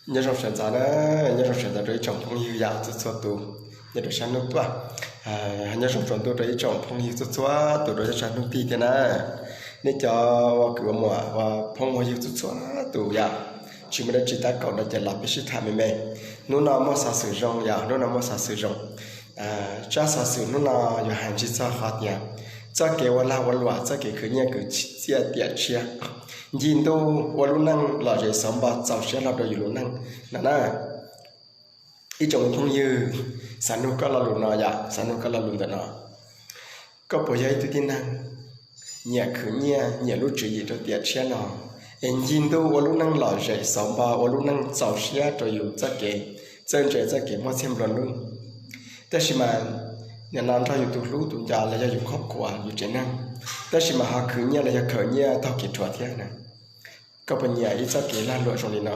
Nyob zoo sawv ntxov na, nyob zoo sawv ntxov rau ib tsoom phooj ywg yam txhua txhua tus nyob rau sab hnub tuaj. Nyob zoo tsaus ntuj rau ib tsoom phooj ywg txhua txhua tus rau sab hnub tij thiab na. Nej cov ua kwv ua muam ua phooj ua ywg txhua txhua tus yam, tsis muaj dab tsi tab kaum no ces los peb sib tham me me. Hnub no muaj xov xwm zoo yam, hnub no muaj xov xwm zoo. Tsab xov xwm hnub no yuav hais ntsig txog qhov tias txoj kev ua lag ua luam, txoj kev khwv nyiaj khwv txiaj tiam tshiab, ncig ntuj ua lub neej lom zem xauv npo txaus siab hlo rau yus lub neej no na. Ib tsoom phooj ywg, xav nug koj lo lus no yom, xav nug koj lo lus ntawm no. Koj puas yog ib tug tib neeg nyiam khwv nyiaj, nyiam lub tswv yim rau tiam tshiab no, es ncig ntuj ua lub neej lom zem xauv npo, ua lub neej txaus siab rau yus txoj kev txawj ntse, txoj kev muaj txiaj nplua nuj, tab sis mas nim no nrog yus tus hlub tus nco los yog yus qhov kuav yus tsev neeg, tab sis mas ho khwv nyiaj los yog khaws nyiaj taug kev rhuav thiab na? Koj puas nyiam ib txoj kev lag luam zoo li no?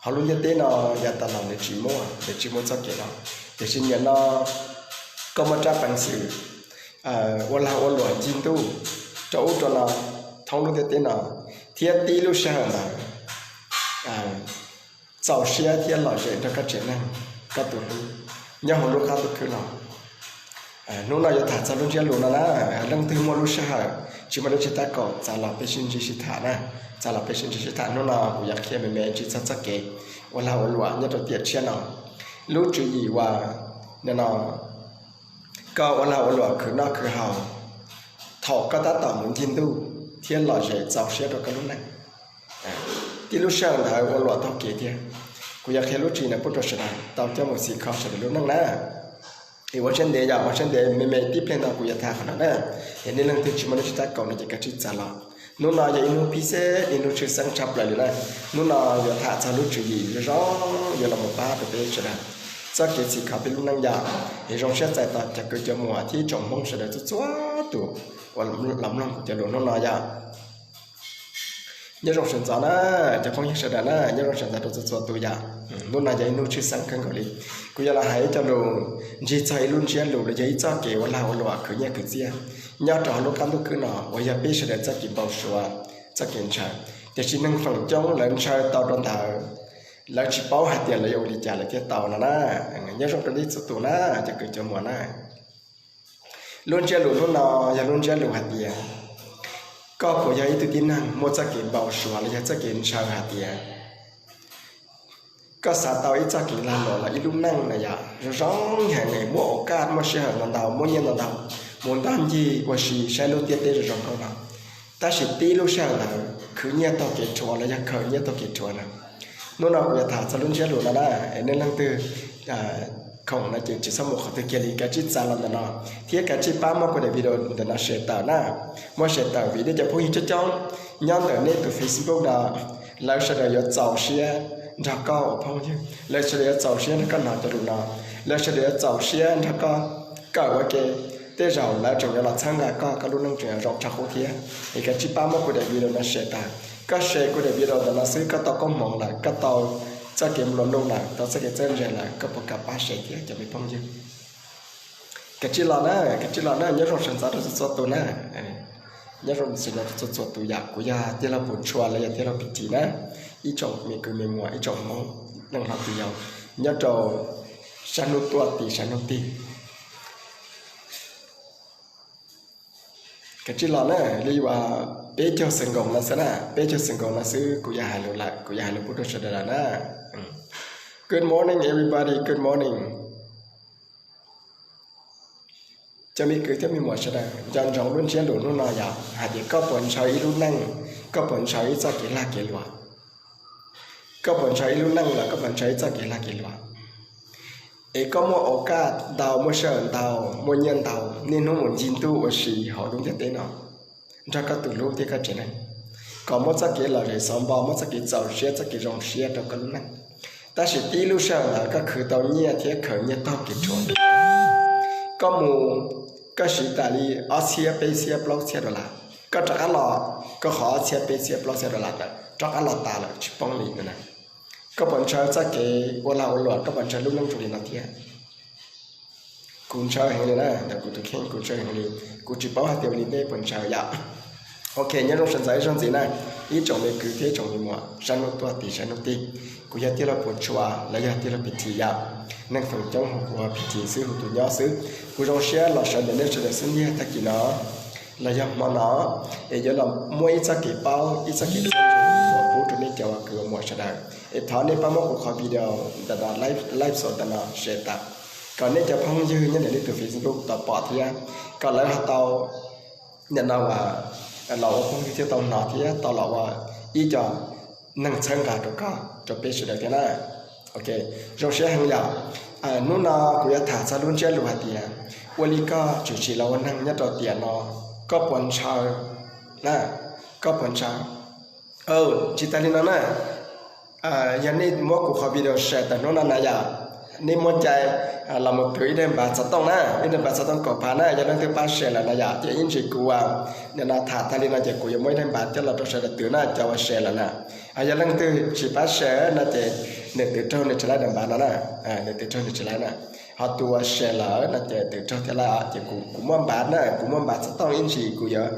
Hauv lub ntiaj teb no yav tas los nws tsis muaj, nws tsis muaj txoj kev no, tiam sis nim no koj muaj rab peev xwm ua lag ua luam ncig ntuj rau ub rau no thoob lub ntiaj teb no, thiab tib lub sij hawm ntawd txaus siab thiab lom zem nrog koj tsev neeg, koj tus hlub nyob hauv lub qab ntuj khwb no. Hnub no yuav tham txog lub ntsiab lus no na. Leej twg muaj lub sij hawm tsis muaj dab tsi tab kaum txav los peb sib ntsib sib tham na, txav los peb sib ntsib sib tham. Hnub no kuv yuav qhia me me ntsig txog txoj kev ua lag ua luam nyob rau tiam tshiab no. Lub tswv yim uas nim no koj ua lag ua luam khwv noj khwv haus thaum koj tab tom mus ncig ntuj thiab lom zem txaus siab rau koj lub neej, tib lub sij hawm ntawd ua luam taug kev thiab. Kuv yuav qhia lub tswv yim no pub rau sawv daws tau coj mus xis kho sawv daws lub neej na. Es ua siab ntev yom, ua siab ntev me me tib pliag no kuv yuav tham qhov no na. Es nej leej twg tsis muaj dab tsi tab kaum no ces kav tsij txav los. Hnub no yog ib hnub pib xeb, ib hnub tshwj xeeb tshaj plaws li na. Hnub no yuav tham txog lub tswv yim zoo zoo yuav los mus pab rau peb sawv daws txoj kev xis kho peb lub neej yom. Es zoo siab txais tos cov kwv cov muam thiab ib tsoom Hmoob sawv daws txhua txhua tus uas los mloog kuv cov lus hnub no yom. Nyob zoo sawv ntxov na, cov phooj ywg sawv daws na, nyob zoo sawv ntxov rau txhua txhua tus yom. Hnub no yog ib hnub tshwj xeeb kawg nkaus li. Kuv yuav los hais ib co lus ntsig txog ib lub ntsiab lus los yog ib txoj kev ua lag ua luam khwv nyiaj khwv txiaj nyob rau hauv lub qab ntuj khwb no uas yog peb sawv daws txoj kev npau suav, txoj kev ntshaw. Tiam sis neeg feem coob lawv ntshaw tau rau ntawd, lawv tsis paub hais tias lawv yuav ua li cas lawv thiaj tau no na. Nyob zoo rau nej txhua tus na, cov kwv cov muam na. Lub ntsiab lus hnub no yog lub ntsiab lus hais tias, koj puas yog ib tug tib neeg muaj txoj kev npau suav los yog txoj kev ntshaw hais tias koj xav tau ib txoj kev lag luam los ib lub neej na yom zoo zoo heev, muaj ua kaj muaj sij hawm ntau ntau, muaj nyiaj ntau ntau, mus ntag ncig ua si saib lub ntiaj teb zoo zoo nkauj no, tab sis tib lub sij hawm ntawd khwv nyiaj taug kev rhuav los yog khaws nyiaj taug kev rhuav na. Hnub no kuv yuav tham txog lub ntsiab lus no na, es nej leej twg khoom no ces tsis txhob mus qhov twg kiag li, kav tsij txav los ntawm no, thiab kav tsij pab muab kuv daim video ntawm no share tawm na. Muab share tawm vim nej cov phooj ywg coob coob nyob ntawm nej tus Facebook no, lawv sawv daws yuav txaus siab nrog koj ua phooj ywg, lawv sawv daws yuav txaus siab nrog koj hnov cov lus no, lawv sawv daws yuav txaus siab nrog koj kawm ua ke. Tej zaum lawv tseem yuav los txhawb nqa koj, koj lub neej tseem yuav zoo tshaj qub thiab. Es kav tsij pab muab kuv daim video no share tag. Koj share kuv daim video ntawm no xwb koj tau koob hmoov lawm, koj tau txoj kev nplua nuj lawm, tau txoj kev txawj ntse lawm, koj puas kam pab share thiab cov me phooj ywg? Kav tsij los na, kav tsij los na, nyob zoo sawv ntxov rau txhua txhua tus na. Nyob zoo sawv ntxov txhua txhua tus yom, kuv yog Tij Laug Pum Tshua los yog Tij Laug Pim Tis na, ib tsoom me kwv me muam, ib tsoom Hmoob neej hlob tij yau nyob rau sab hnub tuaj tim sab hnub tig. Kav tsij los na, li uas peb caug xwm nkoos no xwb na, peb caug xwm nkoos no xwb kuv yuav hais lus lawm, kuv yuav hais lus pub rau sawv daws lawm na. Good morning everybody, good morning. Cov me kwv thiab me muam sawv daws, nco ntsoov lub ntsiab lus hnub no yom, hais tias koj puas ntshaw ib lub neej, koj puas ntshaw ib txoj kev lag kev luam? Koj puas ntshaw ib lub neej los koj puas ntshaw ib txoj kev lag kev luam? Es koj muaj ua kaj ntau, muaj sij hawm ntau, muaj nyiaj ntau, niaj hnub mus ncig ntuj ua si hauv lub ntiaj teb no nrog koj tus hlub thiab koj tsev neeg, kom muaj txoj kev lom zem xov npo, muaj txoj kev txaus siab, txoj kev zoo siab rau koj lub neej. Tab sis tib lub sij hawm ntawd koj khwv tau nyiaj thiab khaws nyiaj taug kev rhuav, koj mus, koj siv tas li ob txhiab, peb txhiab, plaub txhiab dollar, koj rov qab los, koj qhov ob txhiab, peb txhiab, plaub txhiab dollar ntawd rov qab los tas lawm tsis poob li ntawd na. Koj puas ntshaw txoj kev ua lag ua luam, koj puas ntshaw lub neej zoo li no thiab? Kuv ntshaw heev li na, ntawm kuv tus kheej kuv ntshaw heev li. Kuv tsis paub hais tias ua li nej puas ntshaw yom. Ok, nyob zoo sawv ntxov ib zaug ntxiv na, ib tsoom me kwv thiab ib tsoom me muam sab hnub tuaj tim sab hnub tig. Kuv yog tij laug Puas Tshua los yog tij laug Phi Thim yom. Neeg feem coob hu kuv hu Phi Thim xwb, hu tus nyob xwb. Kuv zoo siab los sawv ntawm nej sawv daws xub ntiag tag kis no los yog hmo no, es yuav los muab ib txoj kev paub, ib txoj kev txhawb nqa pub rau nej cov uas kwv muam sawv daws. Es thov nej pab muab kuv qhov video ntawm no, live show ntawm no share tawm, kom nej cov phooj ywg nyob ntawm nej tus Facebook tau pom thiab, kom lawv ho tau nim no uas los ua phooj ywg thiab tau hnov thiab tau los ua ib co neeg txhawb nqa rau koj rau peb sawv daws thiab na. Ok, zoo siab heev yom. Hnub no kuv yuav tham txog lub ntsiab lus hais tias, ua li koj tshwm sim los ua neeg nyob rau tiam no, koj puas ntshaw na? Koj puas ntshaw? Tsis tas li no na, yog nej muab kuv qhov video share tawm hnub no na yom, nej muaj cai los mus twv ib daim npav xov tooj na, ib daim npav xov tooj kaum phav na. Yog leej twg pab share lawm na yom, ces ib ntsis kuv nim no tham tag li no ces kuv yuav muab ib daim npav coj los rau sawv daws twv na, cov uas share lawm na. Yog leej twg tsis pab share no ces nws twv raug nws tsis laib daim npav no na, nws twv raug nws tsis laib na. Ho tus uas share lawm no ces twv raug thiab lawm. Ces kuv muaj npav na, kuv muaj npav xov tooj, ib ntsis kuv yuav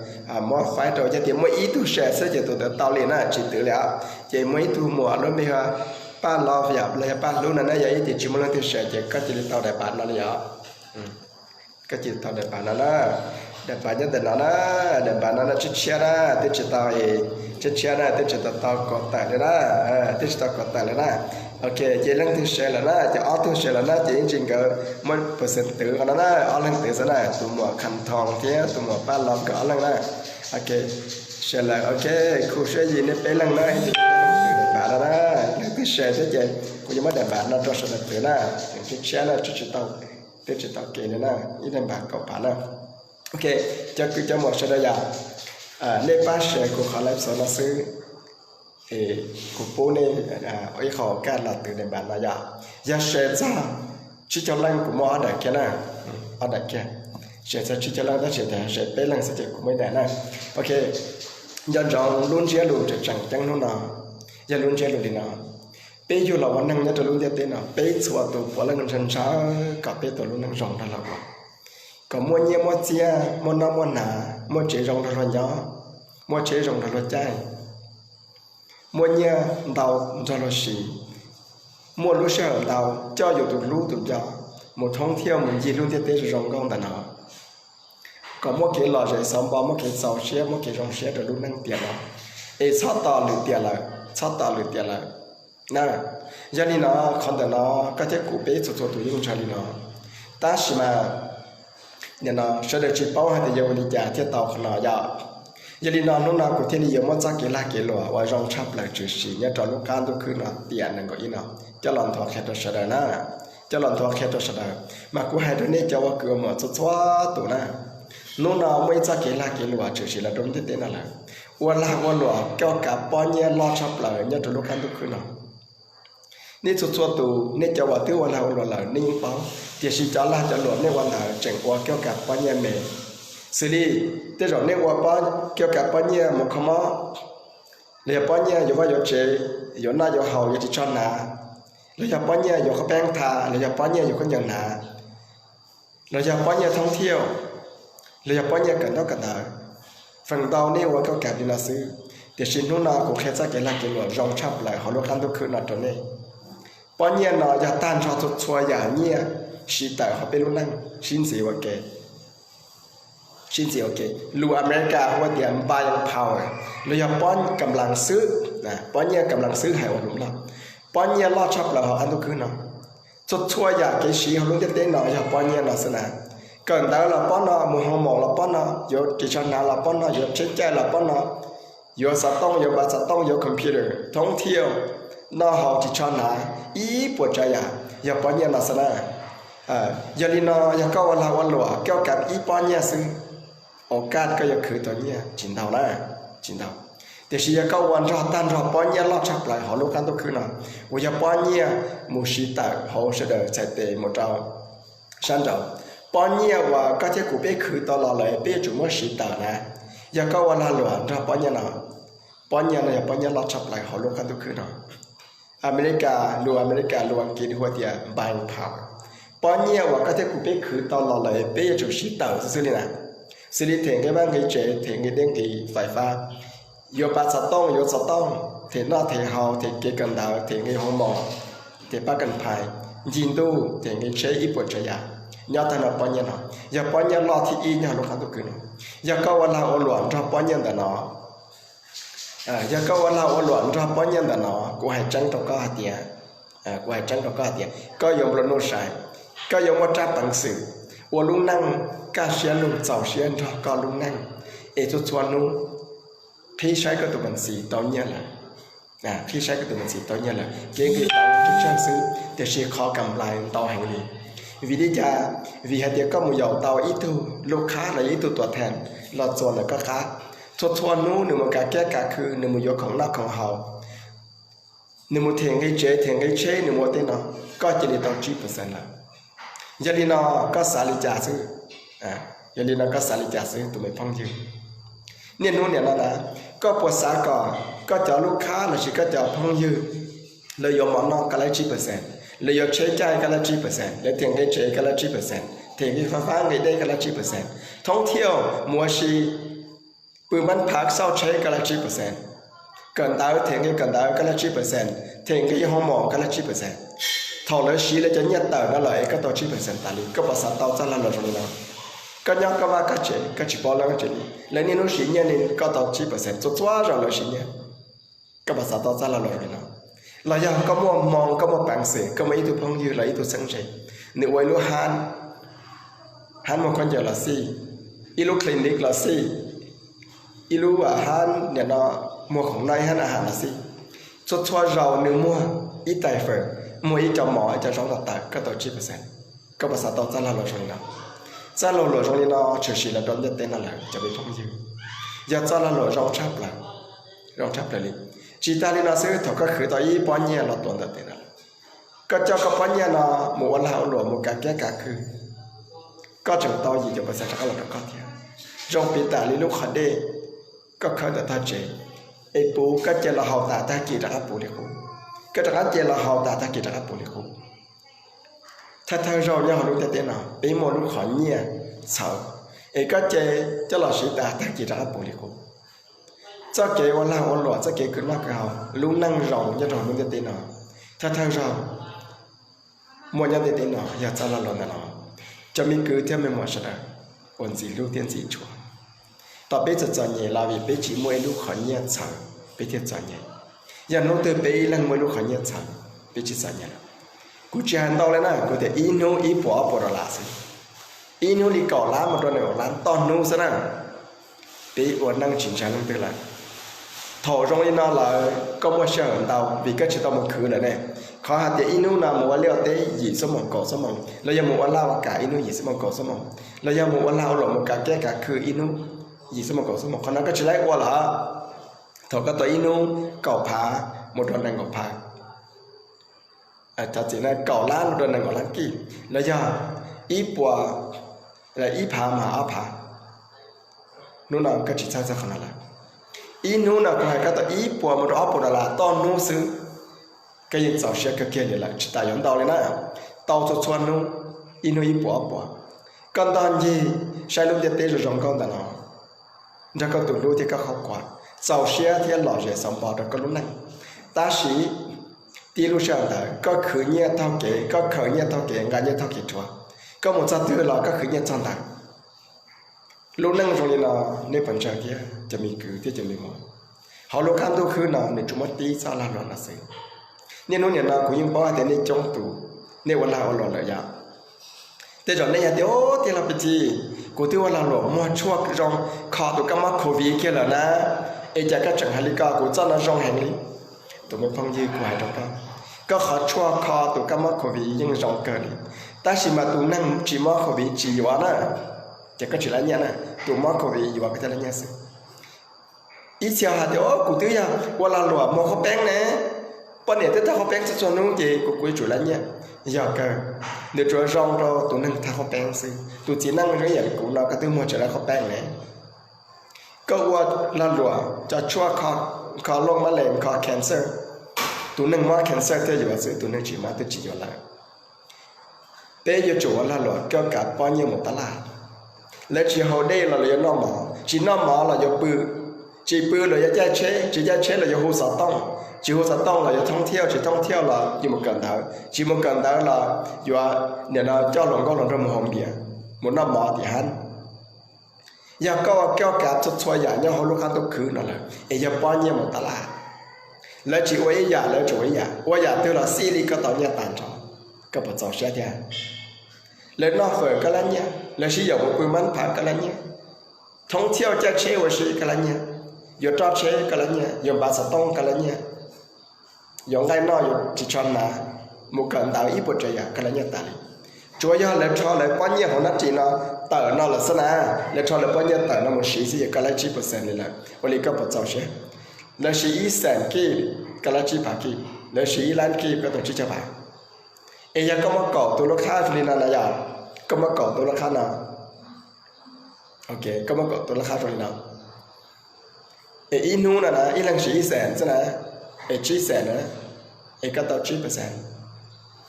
muab faib rau, yog tias muaj ib tug share xwb ces tus ntawd tau li na, tsis twv li os. Ces muaj ib tug muam lub npe hu Paj Love yom, los yog Paj Hlub no na, yog ib tias tsis muaj leej twg share ces koj cia li tau daim npav no li os. Koj cia li tau daim npav no na. Daim npav nyob ntawm no na, daim npav no no tshiab tshiab na, twb tsis tau, tshiab tshiab na, twb tsis tau tau kov tawm li na, twb tsis tau kov tawm li na. Ok, ces leej twg share lawm na, ces ob tug share lawm na, ces ib ntsis nkawd muab percent twv qhov no na, ob leeg twv xwb na, tus muam Kham Thoo thiab tus muam Paj Love nkawd ob leeg na. Ok, share lawm, ok, khu siab yim nej peb leeg na, twv daim npav no na, leej twg share thiab ces kuv yuav muab daim npav no rau sawv daws twv na, tshiab tshiab na, twb tsis tau, twb tsis tau kev li na, ib daim npav kaum phav na. Ok, cov kwv cov muam sawv daws yom, nej pab share kuv qhov live show no xwb, kuv pub nej ib qho kaj los twv daim npav no yom. Yog share txog tsib caug leej kuv muab ob daim kiag na, ob daim kiag. Share txog tsib caug leej tab sis tias share peb leej xwb ces kuv muab ib daim na. Ok, nco ntsoov lub ntsiab lus tseem tseem ceeb hnub no, yog lub ntsiab lus li no. Peb yug los ua neeg nyob rau lub ntiaj teb no, peb txhua tus puav leej ntshaw ntshaw kom peb tus lub neej zoo nrog luag ua, kom muaj nyiaj muaj txiaj, muaj noj muaj hnav, muaj tsev zoo nrog luag nyob, muaj tsheb zoo nrog luag caij, muaj nyiaj ntau nrog luag siv, muaj lub sij hawm ntau coj yus tus hlub tus nco mus thoob thiaj mus ncig lub ntiaj teb zoo zoo nkauj ntawm no, kom muaj kev lom zem xov npo, muaj kev txaus siab, muaj kev zoo siab rau lub neej tiam no, es txhob tos lwm tiam lawm, txhob tos lwm tiam lawm na. Yog li no, qhov ntawm no koj thiab kuv peb txhua txhua tus yeej ntshaw li no, tab sis mas nim no sawv daws tsis paub hais tias yuav ua li cas thiaj tau qhov no yom. Yog li no hnub no kuv thiaj li yuav muab txoj kev lag kev luam uas zoo tshaj plaws tshwm sim nyob rau lub qab ntuj khwb no tiam nees nkaum ib no coj los nthuav qhia rau sawv daws na, coj los nthuav qhia rau sawv daws. Mas kuv hais rau nej cov ua kwv ua muam txhua txhua tus na, hnub no muaj ib txoj kev lag kev luam tshwm sim los rau ntiaj teb no lawm, ua lag ua luam coj kav pob nyiaj loj tshaj plaws nyob rau lub qab ntuj khwb no. Nej txhua txhua tus, nej cov uas twb ua lag ua luam lawm nej yeej paub, tiam sis cov lag cov luam nej ua ntawd tseem ua coj kav pob nyiaj me. Xws li tej zaum nej ua coj kav pob nyiaj mus kho mob, los yog pob nyiaj yuav vaj yuav tsev, yuav noj yuav haus yuav ris tsho hnav, los yog pob nyiaj yuav qhov peeb tha, los yog pob nyiaj yuav khaub ncaws hnav, los yog pob nyiaj thoob thiaj, los yog pob nyiaj kawm ntaub kawm ntawv. Feem ntau nej ua coj kav li no xwb, tiam sis hnub no kuv qhia txoj kev lag kev luam zoo tshaj plaws hauv lub qab ntuj khwb no rau nej. Pob nyiaj no yog tag nrho txhua txhua yam nyiaj siv tawm hauv peb lub neej, sib ntxiv ua ke, sib ntxiv ua ke. Lus America hu tias buying power, los yog pob kam las xwb, pob nyiaj kam las xwb hais ua lus Nplog. Pob nyiaj loj tshaj plaws hauv qab ntuj khwb no. Txhua txhua yam kev siv hauv lub ntiaj teb no yog pob nyiaj no xwb na. Kawm ntawv los pob no, mus hoo maum los pob no, yuav ris tsho hnav los pob no, yuav tsheb caij los pob no, yuav xov tooj, yuav npav xov tooj, yuav computer, thoob thiaj, noj haus ris tsho hnav, ib puas tsav yam yog pob nyiaj no xwb na. Yog li no yog koj ua lag ua luam coj kav ib pob nyiaj xwb, ua kaj koj yuav khwv tau nyiaj tsis ntau na, tsis ntau. Tiam sis yog koj ua nrog tag nrho pob nyiaj loj tshaj plaws hauv lub qab ntuj khwb no, uas yog pob nyiaj mus siv tawm hauv sawv daws txhais tes mus rau sab nraud, pob nyiaj uas koj thiab kuv peb khwv tau los lawm peb yuav tsum muab siv tawm na. Yog koj ua lag luam nrog pob nyiaj no, pob nyiaj no yog pob nyiaj loj tshaj plaws hauv lub qab ntuj khwb no. America, lus America lus Askiv hu tias buying power. Pob nyiaj uas koj thiab kuv peb khwv tau los lawm peb yuav tsum siv tawm xwb xwb li na. xws li them nqi vaj nqi tsev, them nqi dej nqi fais fab, yuav pav xov tooj yuav xov tooj, them noj them haus, them kev kawm ntawv, them nqi hoo mos, them pab kam phais, ncig ntuj them nqi tsheb ib puas tsav yam. Nyob tag nrho pob nyiaj no, yog pob nyiaj loj thib ib nyob hauv lub qab ntuj khwb no. Yog koj ua lag ua luam nrog pob nyiaj ntawm no, yog koj ua lag ua luam nrog pob nyiaj ntawm no, kuv hais tseeb rau koj hais tias, kuv hais tseeb rau koj hais tias koj yuav nplua nuj sai, koj yuav muaj rab peev xwm ua lub neej kaj siab lug txaus siab nrog koj lub neej, es txhua txhua hnub qhib saib koj tus peev xwm tau nyiaj lawm, qhib saib koj tus peev xwm tau nyiaj lawm, kev nqi tsawg tsawg xwb, tiam sis qhov kam nplais ntau heev li. Vim li cas? Vim hais tias koj mus yaum tau ib tug lub qhab los yog ib tug tuam theem los txuas ntawm koj qab, txhua txhua hnub nws mus kav kiab kav khw, nws mus yuav khoom noj khoom haus, nws mus them nqi tsev them nqi tsheb, nws mus ua tej no, koj cia li tau tsib percent lawm. Yog li no koj xav li cas xwb? Yog li no koj xav li cas xwb tus me phooj ywg? Niaj hnub niam no na, koj puas xav kom koj cov lub qhab lossis koj cov phooj ywg lawv yuav mov noj koj laib tsib percent, lawv yuav tsheb caij koj laib tsib percent, lawv them nqi tsev koj laib tsib percent, them nqi fab fab nqi dej koj laib tsib percent, thoob thiaj mus ua si pw npab phav xauj tsheb koj laib tsib percent, kawm ntawv them nqi kawm ntawv koj laib tsib percent, them nqi hoo mos koj laib tsib percent. Thaum lawv siv lawv cov nyiaj tawm no lawm es koj tau tsib percent tas li, koj puas xav tau txoj lag luam zoo li no? Koj nyob koj vaj koj tsev, koj tsis paub lawv tsev li, lawv niaj hnub siv nyiaj li, koj tau tsib percent txhua txhua zaus lawv siv nyiaj. Koj puas xav tau txoj lag luam zoo li no? Los yog koj muaj hmoo, koj muaj peev xwm, koj muaj ib tug phooj ywg los ib tug txheeb ze, nws ua ib lub hab, hab muag khaub ncaws los xij, ib lub clinic los xij, ib lub hab nim no muag khoom noj ib hab a has los xij, txhua txhua zaus nws muag ib tais fawm, muag ib co mov ib co zaub los tawm, koj tau tsib percent. Koj puas xav tau txoj lag luam zoo li no? Txoj lag luam zoo li no tshwm sim los rau ntiaj teb no lawm cov me phooj ywg, yog txoj lag luam zoo tshaj plaws, zoo tshaj plaws li. Tsis tas li no xwb, thaum koj khwv tau ib pob nyiaj los tuav ntawm tes no lawm, koj coj koj pob nyiaj no mus ua lag ua luam mus kav kiab kav khw, koj tseem tau yim caum percent rov qab los rau koj thiab. Zoo piv tam li lub qhov dej koj khawb ntawm tog tsev, es puv koj ce los haus tas tag kis rov qab puv li qub, koj rov qab ce los haus tas tag kis rov qab puv li qub. Thawj thawj zaug nyob hauv lub ntiaj teb no peb muaj lub qhov nyiaj txhawv, es koj ce coj los siv tas tag kis rov qab puv li qub. Txoj kev ua lag ua luam, txoj kev khwv noj khwv haus, lub neej zoo nyob rau hauv lub ntiaj teb no, thawj thawj zaug muaj nyob ntiaj teb no yog txoj lag luam ntawm no. Cov me kwv thiab me muam sawv daws uas ntxim hlub thiab ntxim tshua, tom peb txom txom nyem los vim peb tsis muaj ib lub qhov nyiaj txhawv peb thiaj txom nyem. Yog hnub twg peb ib leeg muaj ib lub qhov nyiaj txhawv, peb tsis txom nyem lawm. Kuv tsis hais ntau li na, kuv tias ib hnub ib puas ob puas dollar xwb, ib hnub li kaum lab mus rau nees nkaum lab toj hnub xwb na. Peb ua neej tsis ntshai leej twg lawm. Thaum zoo li no lawm koj muaj sij hawm ntau vim koj tsis tau mus khwv lawm ne. Qhov hais tias ib hnub no mus ua liaj ua teb yim xuab moos kaum xuab moos, los yog mus ua laj ua kam ib hnub yim xuab moos kaum xuab moos, los yog mus ua lag ua luam mus kav kiab kav khw ib hnub yim xuab moos kaum xuab moos, qhov no koj tsis laib ua lawm. Thaum koj tau ib hnub kaum phav mus rau nees nkaum phav, cov txiv neej kaum lab mus rau nees nkaum lab kij, los yog ib puas, ib phav mas ob phav, hnub no koj tsis txhawj txog qhov no lawm. Ib hnub no kuv hais koj tau ib puas mus rau ob puas dollar toj hnub xwb, koj yeej txaus siab kawg kiag li lawm, tsis tas yuav ntau li na. Tau txhua txhua hnub, ib hnub ib puas ob puas, koj ntog ncig saib lub ntiaj teb zoo zoo nkauj ntawm no, nrog koj tus hlub thiab koj qhov kuam, txaus siab thiab lom zem xav npo rau koj lub neej. Tab sis tib lub sij hawm ntawd koj khwv nyiaj taug kev, koj khaws nyiaj taug kev, nqa nyiaj taug kev rhuav, koj mus txog twg los koj khwv nyiaj txog ntawd. Lub neej zoo li no, nej puas ntseeg thiab cov me kwv thiab cov me muam? Hauv lub qab ntuj khwb no nws tsuas muaj tib txoj lag luam no xwb. Niaj hnub nim no kuv yeej paub hais tias nej coob tus, nej ua lag ua luam lawm yom. Tej zaum nej yog tias, Ub, tij laug Pis Txi, kuv twb ua lag luam muag tshuaj zoo kho tus kab mob covid kiag lawm na, es cas koj tseem hais li ko? Kuv txoj no zoo heev li. Tus me phooj ywg, kuv hais rau koj, koj qhov tshuaj kho tus kab mob covid yeej zoo kawg li, tab sis mas tus neeg tsis mob covid tsis yuav na, ces koj tsis laib nyiaj na, tus mob covid yuav koj thiaj laib nyiaj xwb. Ib txhia hais tias, Kuv twb yog ua lag luam muag qhaub peeb ne, poj niam twb thaj qhaub peeb txhua txhua hnub ces kuv kuv yuav tsum laib nyiaj. Yog kawg, nws tsuas zoo rau tus neeg thaj qhaub peeb xwb. Tus txiv neej zoo ib yam li kuv no koj twb muag tsis laib qhaub peeb ne. Koj ua lag luam cov tshuaj kho loj mab lees kho cancer, tus neeg mob cancer thiaj yuav xwb, tus neeg tsis mob twb tsis yuav lawm. Peb yuav tsum ua lag luam coj kav pob nyiaj mus tab laj. Lawv tsis haus dej los lawv yuav noj mov, tsis noj mov los yuav pw, tsis pw los yuav caij tsheb, tsis caij tsheb los yuav hu xov tooj, tsis hu xov tooj los yuav thoob thiauj, tsis thoob thiauj los yuav mus kawm ntawv, tsis mus kawm ntawv los yuav nim no coj hluas nkauj hluas nraug mus haus npias, mus noj mov tim hab. Yog koj ua koj kav txhua txhua yam nyob hauv lub qab ntuj khwv no lawm es yog pob nyiaj mus tab laj. Lawv tsis ua ib yam, lawv tsuas ua ib yam, ua yam twg los xij li koj tau nyiaj tas nrho. Koj puas txaus siab thiab? Lawv noj fawm koj lab nyiaj, lawv sib yaum mus pw mab phav koj lab nyiaj, thoob thiauj caij tsheb ua si koj lab nyiaj, yuav roj tsheb koj lab nyiaj, yuav npav xov tooj koj lab nyiaj, yuav nqaij noj yuav ris tsho hnav, mus kawm ntawv ib puas tsav yam koj lab nyiaj tas li. Tsuav yog lawv rho lawv pob nyiaj hauv nab ris no tawm no lawm xwb na, lawv rho lawv pob nyiaj tawm no mus siv xwb ces koj lab tsib percent li lawm, ua li koj puas txaus siab? Lawv siv ib xees kij, koj lab tsib phav kij, lawv siv ib lab kij koj tau tsib caug phav. Es yog koj muab kaum tus lub qhab li no na yom, koj muab kaum tus lub qhab no, koj muab kaum tus lub qhab zoo li no, es ib hnub no na ib leeg siv ib xees xwb na, es tsib xees na, es koj tau tsib percent,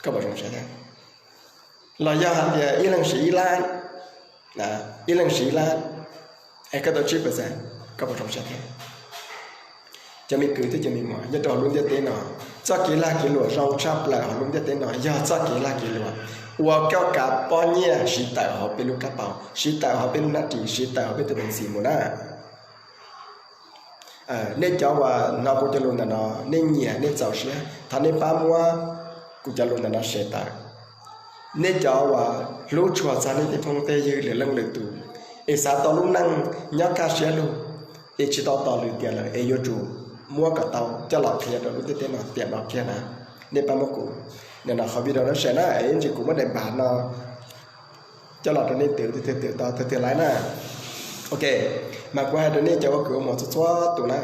koj puas zoo siab thiab? Los yog hais tias ib leeg siv ib lab, ib leeg siv ib lab, es koj tau tsib percent, koj puas zoo siab thiab? Cov me kwv thiab cov me muam nyob rau hauv lub ntiaj teb no, txoj kev lag kev luam zoo tshaj plaws hauv lub ntiaj teb no yog txoj kev lag kev luam uas koj kav pob nyiaj siv tawm hauv peb lub kab paus, siv tawm hauv peb lub nab ris, siv tawm hauv peb tus peev xwm mus na. Nej cov uas hnov kuv cov lus ntawm no, nej nyiam nej txaus siab, thov nej pab muab kuv cov lus ntawm no share tawm. Nej cov uas hlub tshua txog nej tej phooj tej ywg lwm leej lwm tus, es xav tau lub neej nyob kaj siab lug, es tsis tau tos lwm tiam lawm es yuav tsum muab kom tau coj los qhia rau lub ntiaj teb no tiam no kiag na. Nej pab muab kuv nim no qhov video no share na, es ib ntsis kuv muab daim npav no coj los rau nej twv twg twg tau twg twg laiv na. Ok, mas kuv hais rau nej cov ua kwv ua muam txhua txhua tus na,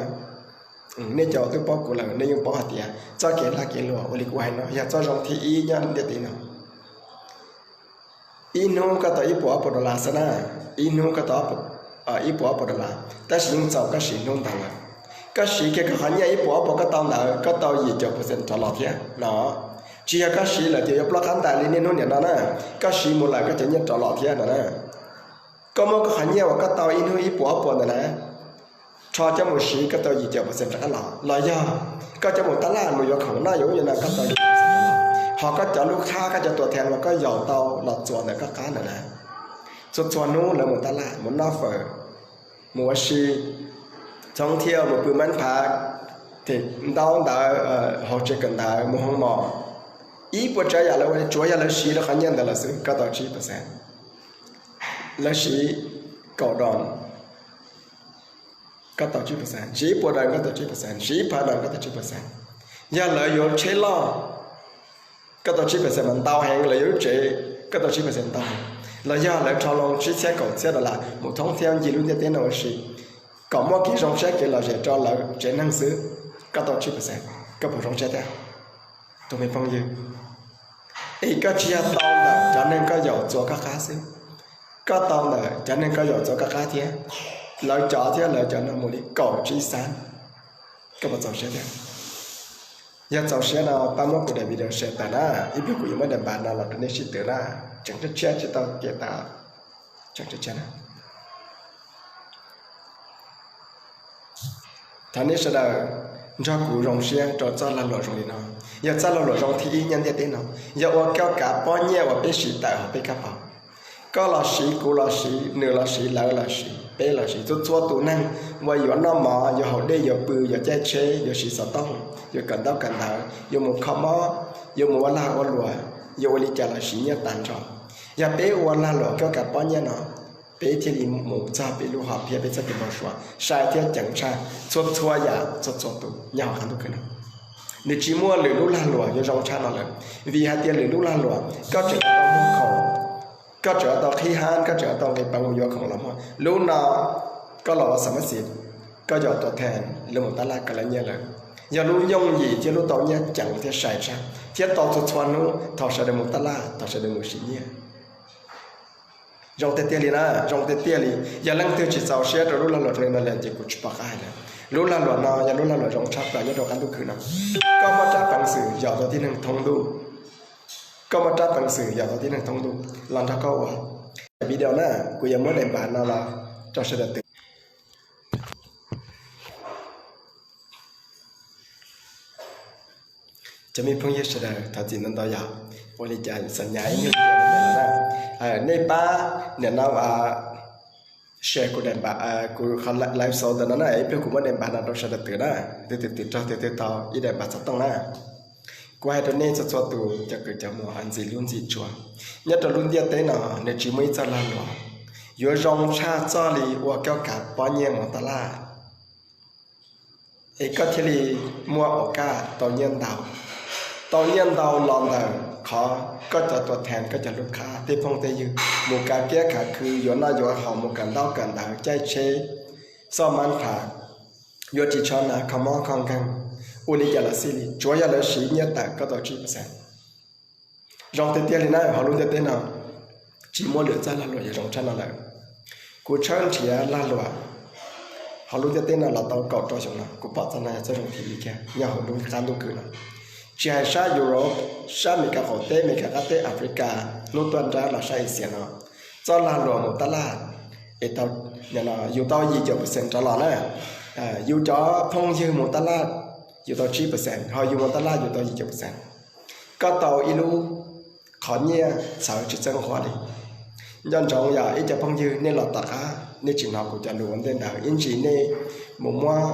nej cov uas twb paub kuv lawm nej yeej paub hais tias txoj kev lag kev luam ua li kuv hais no yog txoj zoo thib ib nyob ntiaj teb no. Ib hnub koj tau ib puas ob puas dollar xwb na, ib hnub koj tau ib puas ob puas dollar, tab sis yeej txaus koj siv hnub ntawd lawm. Koj siv kiag koj qhov nyiaj ib puas ob puas koj tau ntawd, koj tau yim caum percent rov los thiab no. Tsis yog koj siv lawm ces yuav ploj qab ntais li niaj hnub nim no na, koj siv mus lawm koj cov nyiaj rov los thiab no na. Koj muab koj qhov nyiaj uas koj tau ib hnub ib puas ob puas ntawd na, rho coj mus siv koj tau yim caum percent rov qab los, los yog koj coj mus tab laj mus yuav khoom noj yuav ub yuav no koj tau yim caum percent rov los, ho koj cov lub qhab koj cov tuam thees uas koj yaum tau los txuas ntawm koj qab ntawd na, txhua txhua hnub lawv mus tab laj mus noj fawm, mus ua si, thoob thiauj mus pw mab phav, them ntaub ntawv, haus tsev kawm ntawv, mus hoo mos, ib puas tsav yam lawv ua tsuav yog lawv siv rau qhov nyiaj ntawd lawm xwb koj tau tsib percent. Lawv siv kaum dollar, koj tau tsib percent, siv ib puas dollar koj tau tsib percent, siv ib phav dollar koj tau tsib percent. Yog lawv yuav tsheb loj, koj tau tsib percent mas ntau heev, lawv yuav lub tsev, koj tau tsib percent ntau heev. Los yog lawv rho loo tsib txhiab kaum txhiab dollar mus thoob thiab ncig lub ntiaj teb no ua si, kom muaj kev zoo siab kev lom zem rau lawv tsev neeg xwb, koj tau tsib percent, koj puas zoo siab thiab? Tus me phooj ywg, es koj tsis yog tau ntawm cov neeg koj yaum txuas koj qab xwb, koj tau ntawm cov neeg koj yaum txuas koj qab thiab, lawv cov thiab lawv cov no mus li kaum tsib xab, koj puas txaus siab thiab? Yog txaus siab no pab muab kuv daim video share tawm na, ib pliag kuv yuav muab daim npav no los rau nej sib twv na, tseem tshiab tshiab tsis tau kev tas, tseem tshiab tshiab na. Thov nej sawv daws nrog kuv zoo siab rau txoj lag luam zoo li no, yog txoj lag luam zoo thib ib nyob ntiaj teb no, yog ua koj kav pob nyiaj uas peb siv tawm hauv peb kab paus. Koj los siv, kuv los siv, nws los siv, lawv los siv, peb los siv, txhua txhua tus neeg uas yuav noj mov, yuav haus dej, yuav pw, yuav caij tsheb, yuav siv xov tooj, yuav kawm ntaub kawm ntawv, yuav mus kho mob, yuav mus ua lag ua luam, yuav ua li cas los siv nyiaj tag nrho. Yog peb ua lag luam koj kav pob nyiaj no, peb thiaj li mus txog peb lub hom phiaj, peb txoj kev npau suav sai thiab ceev tshaj txhua txhua yam txhua txhua tus nyob hauv qab ntuj khwv no. Nws tsis muaj lwm lub lag luam yuav zoo tshaj no lawm, vim hais tias lwm lub lag luam koj tseem tau muag khoom, koj tseem tau qhib hab, koj tseem tau nqis peev mus yuav khoom los muag. Lub no koj los ua xam mab xis, koj yaum tuam thees lawv mus tab laj koj lawv nyiaj lawm. Yog lub yooj yim thiab lub tau nyiaj ceev thiab sai tshaj thiab tau txhua txhua hnub thaum sawv daws mus tab laj, thaum sawv daws mus siv nyiaj. Zoo tiag tiag li na, zoo tiag tiag li. Yog leej twg tsis txaus siab rau lub lag luam zoo li no lawm ces kuv tsis pom qab hais lawm. Lub lag luam no yog lub lag luam zoo tshaj plaws nyob rau qab ntuj khwv no. Koj muaj rab peev xwm yaum tau tib neeg thoob ntuj, koj muaj rab peev xwm yaum tau tib neeg thoob ntuj los nrog koj ua. video na, kuv yuav muab daim npav no los rau sawv daws twv. Cov me phooj ywg sawv daws thov txim ntau ntau yom, ua li cas xam nyas ib nyuag tias na, nej pab niam no share kuv daim npav, kuv qhov live show ntawm no na, ib pliag kuv muab daim npav no rau sawv daws twv na, twv twv twv rog twv twv tau ib daim npav xov tooj na. Kuv hais rau nej txhua txhua tus cov kwv cov muam ntxim hlub ntxim ntsuag, nyob rau lub ntiaj teb no nws tsis muaj ib txoj lag luam yuav zoo tshaj txoj li ua koj kav pob nyiaj mus taj laj es koj thiaj li muaj ua kaj tau nyiaj ntau. Tau nyiaj ntau los ntawm qhov koj cov tuam thees, koj cov lub qhab, tej phooj tej ywg mus kav kiab kav khw, yuav noj yuav haus, mus kawm ntaub kawm ntawv, caij tsheb, xoj mab nrhav, yuav ris tsho hnav, kho mob kho nkeeg, ua li cas los xij li, tsuav yog lawv siv nyiaj tawm koj tau tsib percent. Zoo tiag tiag li na, hauv lub ntiaj teb no tsis muaj lwm txoj lag luam yuav zoo tshaj no lawm. Kuv tshawb nrhiav lag luam hauv lub ntiaj teb no los tau kaum rau xyoo no, kuv pom txoj no yog txoj zoo thib ib kiag nyob hauv lub qab ntuj khwb no. Tsis hais sab Europe, sab Amelikas qaum teb, Amelikas qab teb, Africa, hnub tuaj nrab los sab Asia no, txoj lag luam mus taj laj es yus tau yim caum percent rov los na, yus cov phooj ywg mus taj laj yus tau tsib percent, ho yus mus taj laj yus tau yim caum percent. Koj tau ib lub qhov nyiaj txhawv tsis txawj nqhuab li. Nco ntsoov yog ib co phooj ywg nej los tom qab nej tsis hnov kuv cov lus ua ntej ntawd, ib ntsis nej mus muab,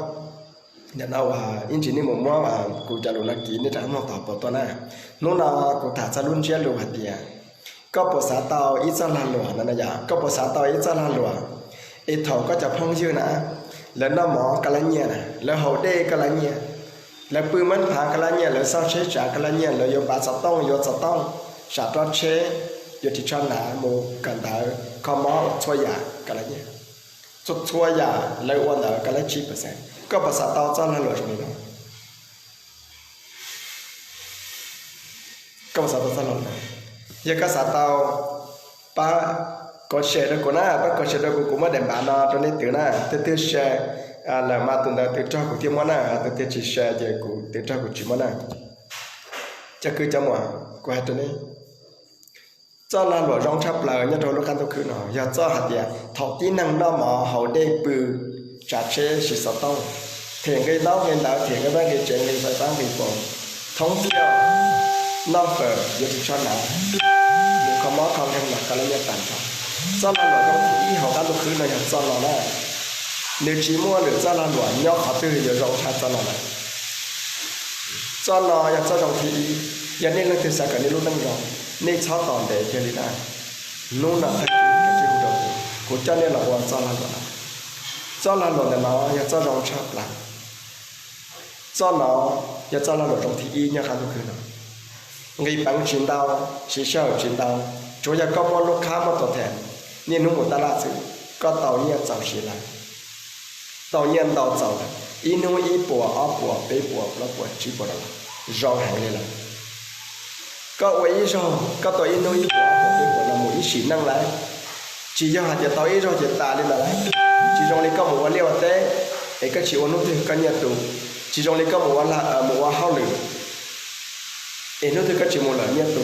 ib ntsis nej mus muab kuv cov lus no kiv nej rov qab mloog tom hauv tuaj na. Hnub no kuv tham txog lub ntsiab lus hais tias koj puas xav tau ib txoj lag luam no na yom, koj puas xav tau ib txoj lag luam es thaum koj cov phooj ywg na, lawv noj mov koj lab nyiaj na, lawv haus dej koj lab nyiaj, lawv pw mab phav koj lab nyiaj, lawv xauj tsheb tsav koj lab nyiaj, lawv yuav npav xov tooj yuav xov tooj, sam rov tsheb, yuav ris tsho hnav, mus kawm ntawv, kho mob, txhua yam koj lab nyiaj, txhua yam lawv ua ntawd koj lab tsib percent. Koj puas xav tau txoj lag luam zoo li no? Koj puas xav tau txoj lag luam? Yog koj xav tau, pab kov share rau kuv na, pab kov share rau kuv, kuv muab daim npav no rau nej twv na. Tus twg share lawm mas tus ntawd twv rog kuv thiaj muab na, tus twg tsis share ces kuv twv rog kuv tsis muab na. Cov kwv cov muam, kuv hais rau nej, txoj lag luam zoo tshaj plaws nyob rau lub qab ntuj khwb no yog txoj hais tias thaum tib neeg noj mov haus dej pw, tsav tsheb siv xov tooj, them nqi ntaub nqi ntawv, them nqi vaj nqi tsev, nqi fais fab nqi foos, thoob tiaj, noj fawm, yuav ris tsho hnav, mus kho mob kho nkeeg los koj lab nyiaj tas nrho. Txoj lag luam zoo thib ib hauv qab ntuj khwb no yog txoj no na. Nws tsis muaj lwm txoj lag luam nyob qhov twg yuav zoo tshaj txoj no lawm. Txoj no yog txoj zoo thib ib. Yog nej leej twg xav kom nej lub neej zoo, nej txhob tos ntev kiag li na. Hnub no tag kis kav tsij hu rau kuv, kuv coj nej los ua txoj lag luam no. Txoj lag luam ntawm no yog txoj zoo tshaj plaws. Txoj no yog txoj lag luam zoo thib ib nyob qab ntuj khwb no. Nqis peev tsis ntau, siv sij hawm tsis ntau, tsuav yog koj muaj lub qhab muaj tuam theem, niaj hnub mus taj laj xwb, koj tau nyiaj txaus siv lawm. Tau nyiaj ntau txaus lawm, ib hnub ib puas, ob puas, peb puas, plaub puas, tsib puas no los zoo heev li lawm. Koj ua ib zaug koj tau ib hnub ib puas, ob puas, peb puas no mus ib sim neej lawm. Tsis yog hais tias tau ib zaug ces tas li ntawd lawm. Tsis zoo li koj mus ua liaj ua teb es koj tsis ua hnub twg koj nyiaj tu. Tsis zoo li koj mus ua, mus ua hauj lwm es hnub twg koj tsis mus lawm nyiaj tu.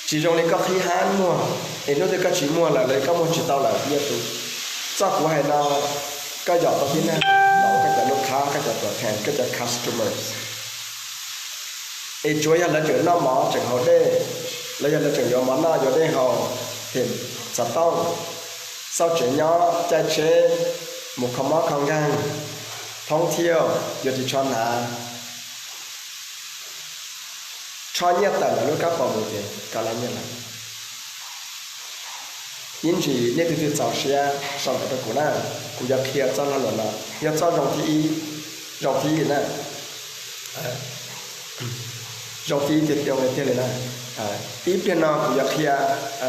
Tsis zoo li koj qhib hab muag es hnub twg koj tsis muag lawm los koj muag tsis tau lawm nyiaj tu. Txoj kuv hais no, koj yog tau tib neeg los ua koj cov lub qhab, koj cov tuam theem, koj cov customers, es tsuav yog lawv tseem noj mov tseem haus dej, los yog lawv tseem yuav mov noj yuav dej haus, them xov tooj, xauj tsev nyob, caij tsheb, mus kho mob kho nkeeg, thoob thiaj, yuav ris tsho hnav, tsho nyiaj tawm lawv lub kab pom mus ces koj lab nyiaj lawm. Ib ntsis nej tus twg txaus siab sau ntawv rau kuv na, kuv yuav qhia txoj lag luam no yog txoj zoo thib ib, zoo thib ib na, zoo thib ib tiag tiag li na. Ib pliag no kuv yuav qhia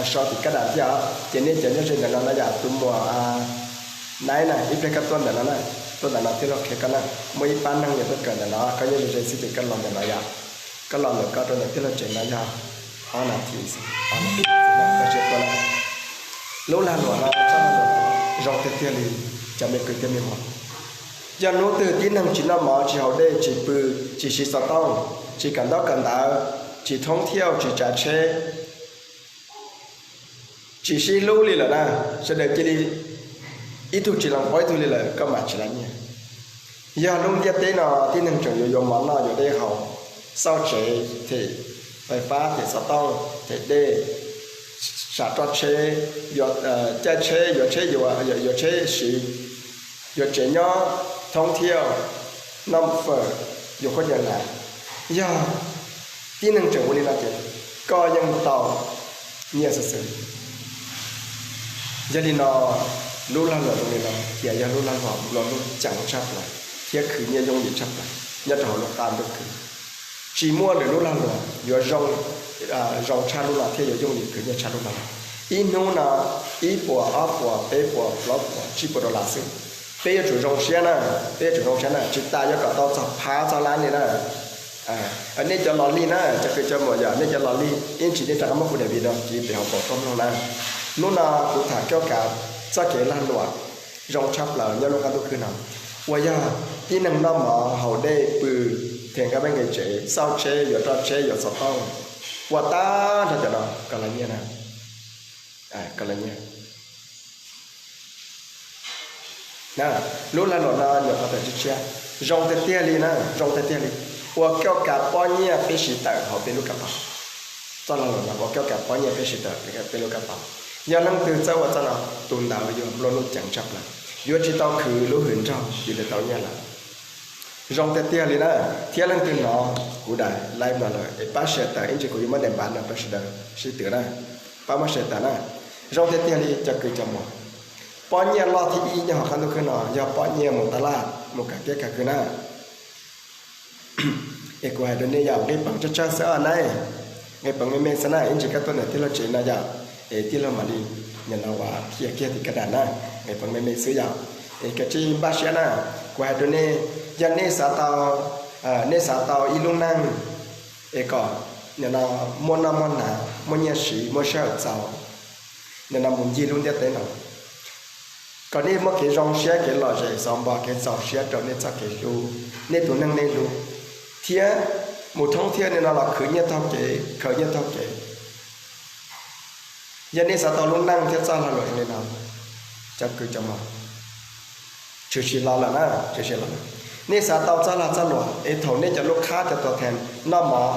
so tim kab dam thiab os, ces nej cov nyob ze ntawm no na yom, tus muam Naib na, ib pliag koj tuaj ntawm no na, tuaj ntawm no thiaj li qhia koj na. Muaj ib pab neeg yuav tuaj kawm ntawm no, koj nyob ze ze xwb ces koj los ntawm no yom, koj los ntawm ko rau ntawm tij laug tsev no yog ob nas this, ob nas this koj tsis tuaj na. Lub lag luam no, txoj lag luam zoo tiag tiag li, cov me kwv tij me muam. Yog hnub twg tib neeg tsis noj mov, tsis haus dej, tsis pw, tsis siv xov tooj, tsis kawm ntaub kawm ntawv, tsis thoob thiaj, tsis tsav tsheb, tsis sib hlub li lawm na, sawv daws cia li ib tug tsis lees paub ib tug li lawm, koj mam tsis lav nyiaj. Yog lub ntiaj teb no tib neeg tseem yuav yuav mov noj yuav dej haus, xauj tsev, them fais fab, them xov tooj, them dej, sam roj tsheb, caij tsheb, yuav tsheb, yuav tsheb siv, yuav tsev nyob, thoob thiaj, noj fawm, yuav khaub ncaws hnav. Yog tib neeg tseem ua li no ces koj yeej tau nyiaj xwb xwb. Yog li no, lub lag luam zoo li no thiaj yog lub lag luam nplua nuj ceev tshaj plaws thiab khwv nyiaj yooj yim tshaj plaws nyob rau hauv lub qab ntuj khwv. Tsis muaj lwm lub lag luam yuav zoo tshaj lub no thiab yuav yooj yim khwv nyiaj tshaj lub no. Ib hnub no ib puas, ob puas, peb puas, plaub puas, tsib puas dollar xwb. Peb yuav tsum zoo siab na, peb yuav tsum zoo siab na, tsis tas yuav kom tau txog phav txog lab li na. Nej cov los lig na, cov qws cov muam, yog nej cov los lig ib ntsis nej rov qab muab kuv daim video no tiv pem hauv paus koj mloog na. Hnub no kuv tham koj kav txoj kev lag luam zoo tshaj plaws nyob lub qab ntuj khwb no, uas yog tib neeg noj mov haus dej pw, them nqaij nqi tsev, xauj tsheb, yuav roj tsheb, yuav xov tooj, ua tag nrho cov no kom lav nyiaj na, kom lav nyiaj. Lub lag luam no nyuam qhuav tawm tshiab tshiab, zoo tiag tiag li na, zoo tiag tiag li, ua koj kav pob nyiaj peb siv tawm hauv peb lub kab pau. Txoj lag luam no ua koj kav pob nyiaj peb siv tawm peb lub kab pau. Yog leej twg txawj ua txoj no, tus ntawd yuav nplua nuj ceev tshaj plaws, yuav tsis tau khwv lub hws nrog yus li tau nyiaj lawm. Zoo tiag tiag li na, thiab leej twg hnov kuv daim live no lawm es pab share tawm ib ntsis kuv yuav muab daim npav no rau sawv daws sib twv na, pab muab share tawm na. Zoo tiag tiag li cov kwv cov muam, pob nyiaj loj thib ib nyob hauv qab ntuj khwb no yog pob nyiaj mus taj laj mus kav kiab kav khw na. Es kuv hais rau nej yom, nqi peev tsawg tsawg xwb os na, nqi peev me me xwb na, ib ntsis koj tuaj ntawm tij laug tsev no yom, es tij laug mam li nim no ua qhia kiag tim kab dam na, nqi peev me me xwb yom. Es kav tsij npaj siab na, kuv hais rau nej, yog nej xav tau, nej xav tau ib lub neej es kom nim no muaj noj muaj hnav, muaj nyiaj siv, muaj sij hawm txaus, nim no mus ncig lub ntiaj teb no, kom nej muaj kev zoo siab, kev lom zem, xov npog, kev txaus siab rau nej txoj kev hlub, nej tus neeg nej hlub, thiab mus thoob thiaj nim no los khwv nyiaj taug kev, khaws nyiaj taug kev. Yog nej xav tau lub neej thiab txoj lag luam li no, cov kwv cov muam, tshwm sim los lawm na, tshwm sim los lawm. Nej xav tau txoj lag txoj luam es thaum nej cov lub qhab cov tuam theem noj mov,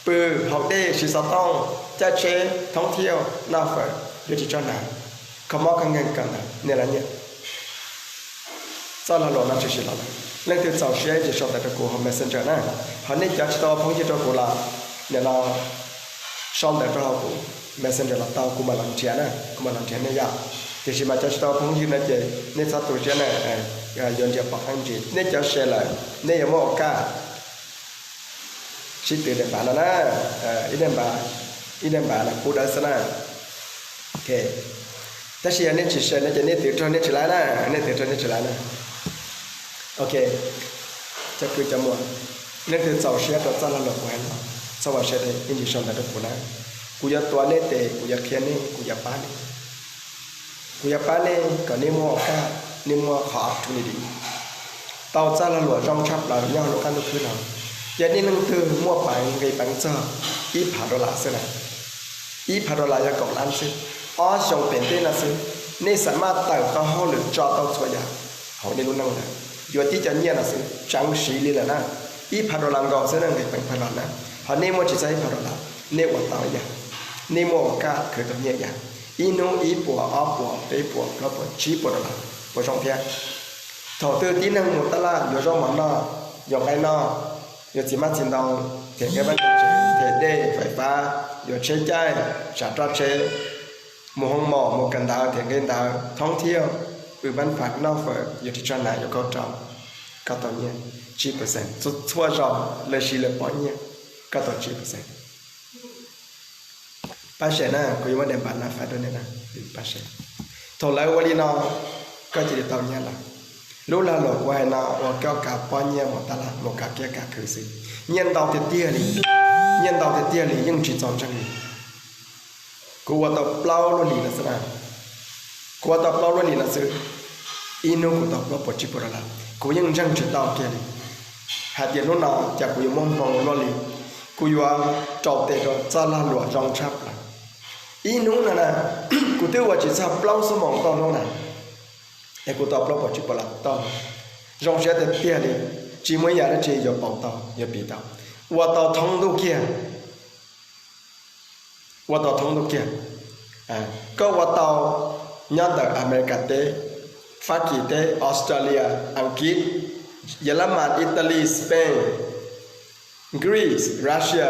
pw, haus dej, siv xov tooj, caij tsheb, thoob thiaj, noj fawm, yuav tsis tso hnav, kho mob kho nkeeg kawm ntawv, nej lav nyiaj. Txoj lag luam no tshwm sim los lawm. Leej twg txaus siab ces sau ntawv rau kuv hauv Messenger na. Ho nej cov tsis tau ua phooj ywg rau kuv los, nim no sau ntawv rau hauv kuv Messenger los tau, kuv mam los nrhiav na, kuv mam los nrhiav nej yom. Tiam sis mas cov tsis tau ua phooj ywg no ces nej txhob tu siab na, yuav nrhiav pom qab ntsis. Nej cov share lawm, nej yuav muaj ua kaj sib tw daim npav no na, ib daim npav, ib daim npav no pub dawb xwb na. Tab sis yog nej tsis share no ces nej twv raug nej tsis laib na, nej twv raug nej tsis laib na. Ok, cov kwv cov muam, leej twg txaus siab rau txoj lag luam kuv hais no, txhob ua siab deb, ib ntsis sau ntawv rau kuv na. Kuv yuav tuav nej tes, kuv yuav qhia nej, kuv yuav pab nej. Kuv yuav pab nej kom nej muaj ua kaj, nej muaj qhov opportunity tau txoj lag luam zoo tshaj plaws nyob hauv lub qab ntuj khwb no. Yog nej leej twg muaj peev nqi peev txog ib phav dollar xwb na, ib phav dollar yog kaum lab xwb, ob xyoos pem teb no xwb, nej xam maj tawm tau hauj lwm tso tau txhua yam hauv nej lub neej lawm, yuav tib co nyiaj no xwb tseem siv li lawm na. Ib phav dollar nkaus xwb na, nqi peev phav dollar na, ho nej muaj tsis txog ib phav dollar, nej ua tau ib yam, nej muaj ua kaj khwv tau nyiaj ib yam. Ib hnub ib puas, ob puas, peb puas, plaub puas, tsib puas dollar, puas zoo thiab. Thaum twg tib neeg mus taj laj yuav zaub mov noj, yuav nqaij noj, yuav txiv maj txiv ntoo, them nqaij npab tsev, them dej fais fab, yuav tsheb caij, sam roj tsheb, mus hoo mom, mus kawm ntawv, them nqi ntawv, thoob thiaj, pw npab fam, noj fawm, yuav ris tsho hnav, yuav kauj rau, koj tau nyiaj tsib percent. Txhua zaus lawv siv lawv pob nyiaj, koj tau tsib percent. Pab share na, kuv yuav muab daim npav no faib rau nej na, pab share. Thaum lawv ua li no, koj cia li tau nyiaj lawm. Lub lag luam kuv hais no ua koj kav pob nyiaj mus taj laj, mus kav kiab kav khw xwb. Nyiaj ntau tiag tiag li, nyiaj ntau tiag tiag li, yeej tsis txaus ntseeg li. Kuv ua tau plaub lub hlis no xwb na, kuv ua tau plaub lub hlis no xwb, ib hnub kuv tau plaub puas tsib puas dollar, kuv yeej ntseeg tsis tau kiag li hais tias hnub no cas kuv yuav muaj hmoo luaj li. Kuv yuav rau tes rau txoj lag luam zoo tshaj plaws. Ib hnub no na, kuv twb ua tsis txog plaub xuab moos tau hnub na, es kuv tau plaub puas tsib puas las tau. Zoo siab tiag tiag li, tsis muaj ib yam dab tsi yuav pauv tau yuav piv tau. Ua tau thoob ntuj kiag, ua tau thoob ntuj kiag. Koj ua tau nyob ntawm Amelikas teb, Fab Kis teb, Australia, Askiv, Yelamas, Italy, Spain, Greece, Russia,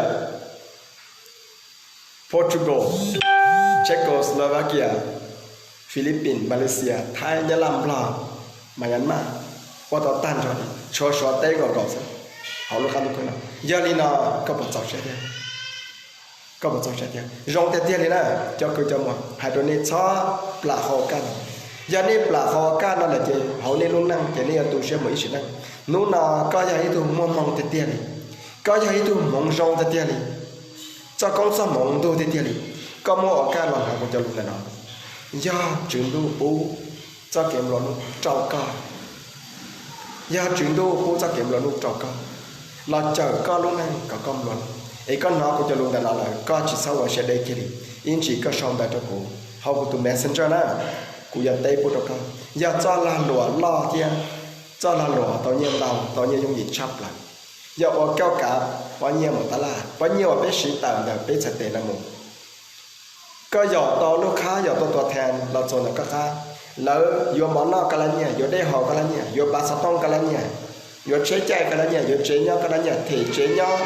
Portugal, Czechoslovakia, Philippines, Malaysia, Thaib, Nyab Laj, Nplog, Myanmar, ua tau tag nrho li, tshuav Suav teb nkaus nkaus xwb. Hauv lub qab ntuj khwb no, yog li no koj puas txaus siab tiag? Koj puas txaus siab tiag? Zoo tiag tiag li na, cov kwv cov muam, hais rau nej txhob plam qhov kaj no. Yog nej plam qhov kaj no lawm ces hauv nej lub neej ces nej yuav tu siab mus ib sim neej. Hnub no koj yog ib tug muaj hmoo tiag tiag li, koj yog ib tug hmoov zoo tiag tiag li, txoj koob txoj hmoov ntug tiag tiag li, koj muaj ua kaj los hnav kuv cov lus ntawm no. Yog Tswv Ntuj pub txoj kev nplua nuj rau koj, yog Tswv Ntuj pub txoj kev nplua nuj rau koj, los cawm koj lub neej kom koj nplua nuj, es koj hnov kuv cov lus ntawm no lawm koj tsis txhob ua siab deb kiag li. Ib ntsis koj sau ntawv rau kuv hauv kuv tus Messenger na, kuv yuav teb pub rau koj. Yog txoj lag luam loj thiab txoj lag luam tau nyiaj ntau, tau nyiaj yooj yim tshaj plaws, yog ua koj kav pob nyiaj mus tab laj, pob nyiaj uas peb siv tawm ntawm peb txhais tes no mus. Koj yaum tau lub qhab, yaum tau tua thas los txog ntawm koj qab, lawv yuav mov noj koj lab nyiaj, yuav dej haus koj lab nyiaj, yuav pav xov tooj koj lab nyiaj, yuav tsheb caij koj lab nyiaj, yuav tsev nyob koj lab nyiaj, them tsev nyob,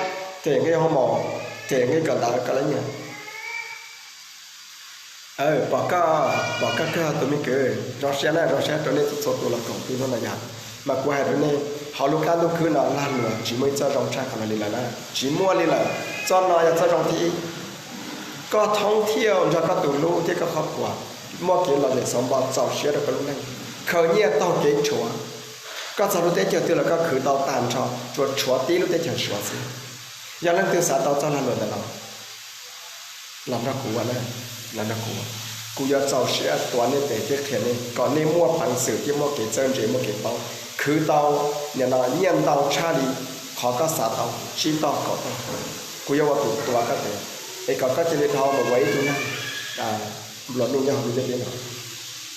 them nqi hoo maum, them nqi kawm ntawv koj lab nyiaj. Pom koj, pom koj kawg tus me kwv, zoo siab na, zoo siab rau nej txhua txhua tus los koom pw hnub no yog. Mas kuv hais rau nej, hauv lub qab ntuj khwb no lag luam tsis muaj ib txoj zoo tshaj qhov no li lawm na, tsis muaj li lawm. Txoj no yog txoj zoo thib ib. Koj thoob thiaj nrog koj tus hlub thiab koj qhov puas muaj kev lom zem xov npo txaus siab rau koj lub neej, khaws nyiaj taug kev tshuav. Koj txog lub teb chaws twg los koj khwv tau tag nrho, tsuas tshuav tib lub teb chaws Suav xwb. Yog leej twg xav tau txoj lag luam ntawm no, los nrog kuv ua na, los nrog kuv ua. Kuv yuav txaus siab tuav nej tes thiab qhia nej kom nej muaj peev xwm thiab muaj kev txawj ntse, muaj kev paub, khwv tau nim no nyiaj ntau tshaj li qhov koj xav tau tsib tog kaum tog. Kuv yuav ua tus tuav koj tes, es kom koj cia li dhau mus ua ib tug neeg nplua nuj nyob hauv lub ntiaj teb no,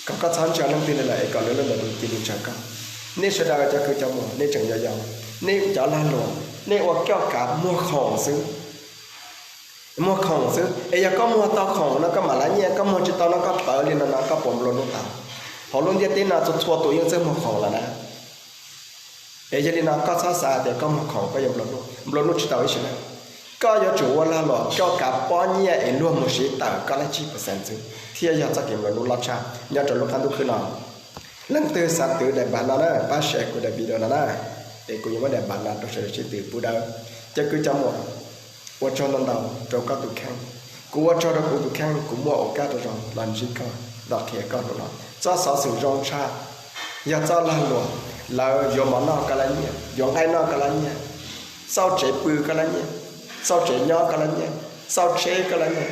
kom koj txhob ntshaw leej twg li lawm es kom lawv lub ntiaj teb cia li ntshaw koj. Nej sawv daws cov kwv cov muam, nej tseem yau yau, nej cov lag luam, nej ua koj kav muag khoom xwb. Muag khoom xwb, es yog koj muag tau khoom no koj mam lav nyiaj, koj muag tsis tau no koj pawv li no no koj puas nplua nuj tau? Hauv lub ntiaj teb no txhua txhua tus yeej txawj muag khoom lawm na. Es yog li no koj txhob xav tias koj muag khoom koj yuav nplua nuj, nplua nuj tsis tau ib sim neej. Koj yuav tsum ua lag luam koj kav pob nyiaj es luag mus siv tawm koj lab tsib percent xwb thiaj yog txoj kev nplua nuj loj tshaj nyob rau lub qab ntuj khwb no. Leej twg xav twv daim npav no na, pab share kuv daim video no na, es kuv yuav muab daim npav no rau sawv daws sib tw pub dawb. Cov kwv cov muam, ua tsaug ntau ntau rau koj tus kheej. Kuv ua tsaug rau kuv tus kheej, kuv muaj ua kaj rau zoo los ntsib koj, los qhia koj hnub no. Txoj xov xwm zoo tshaj yog txoj lag luam lawv yuav mov noj koj lab nyiaj, yuav nqaij noj koj lab nyiaj, xauj tsev pw koj lab nyiaj, xauj tsev nyob koj lab nyiaj, xauj tsheb koj lab nyiaj,